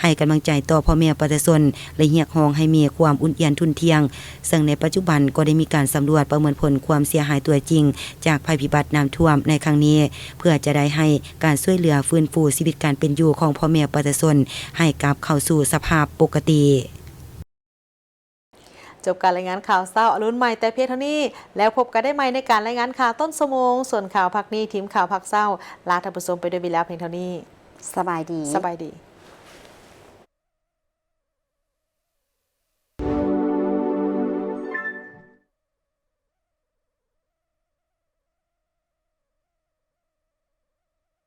ໃຫ້ກຳລັງໃຈຕໍ່ພໍ່ແມ່ປະຊາຊົນ ແລະ ຮຽກຮ້ອງໃຫ້ມີຄວາມອຸ່ນອຽນທຸ່ນທ່ຽງ. ເຊິ່ງໃນປັດຈຸບັນກໍໄດ້ມີການສຳຫຼວດປະເມີນຜົນຄວາມເສຍຫາຍຕົວຈິງຈາກໄພພິບັດນ້ຳຖ້ວມໃນຄັ້ງນີ້, ເພື່ອຈະໄດ້ໃຫ້ການຊ່ວຍເຫຼືອຟື້ນຟູຊີວິດການເປັນຢູ່ຂອງພໍ່ແມ່ປະຊາຊົນໃຫ້ກັບເຂົ້າສູ່ສະພາບປົກກະຕິ. ຈົບການລາຍງານຂ່າວເຊົ້າອະລຸນໃໝ່ແຕ່ພຽງເທົ່ານີ້, ແລ້ວພົບກັນໄດ້ໃໝ່ໃນການລາຍງານຂ່າວຕົ້ນຊົ່ວໂມງ. ສ່ວນຂ່າວພາກນີ້, ທີມຂ່າວພາກເຊົ້າ ລາທ່ານຜູ້ຊົມໄປດ້ວຍເວລາພຽງເທົ່ານີ້. ສະບາຍດີ. ສະບາຍດີ.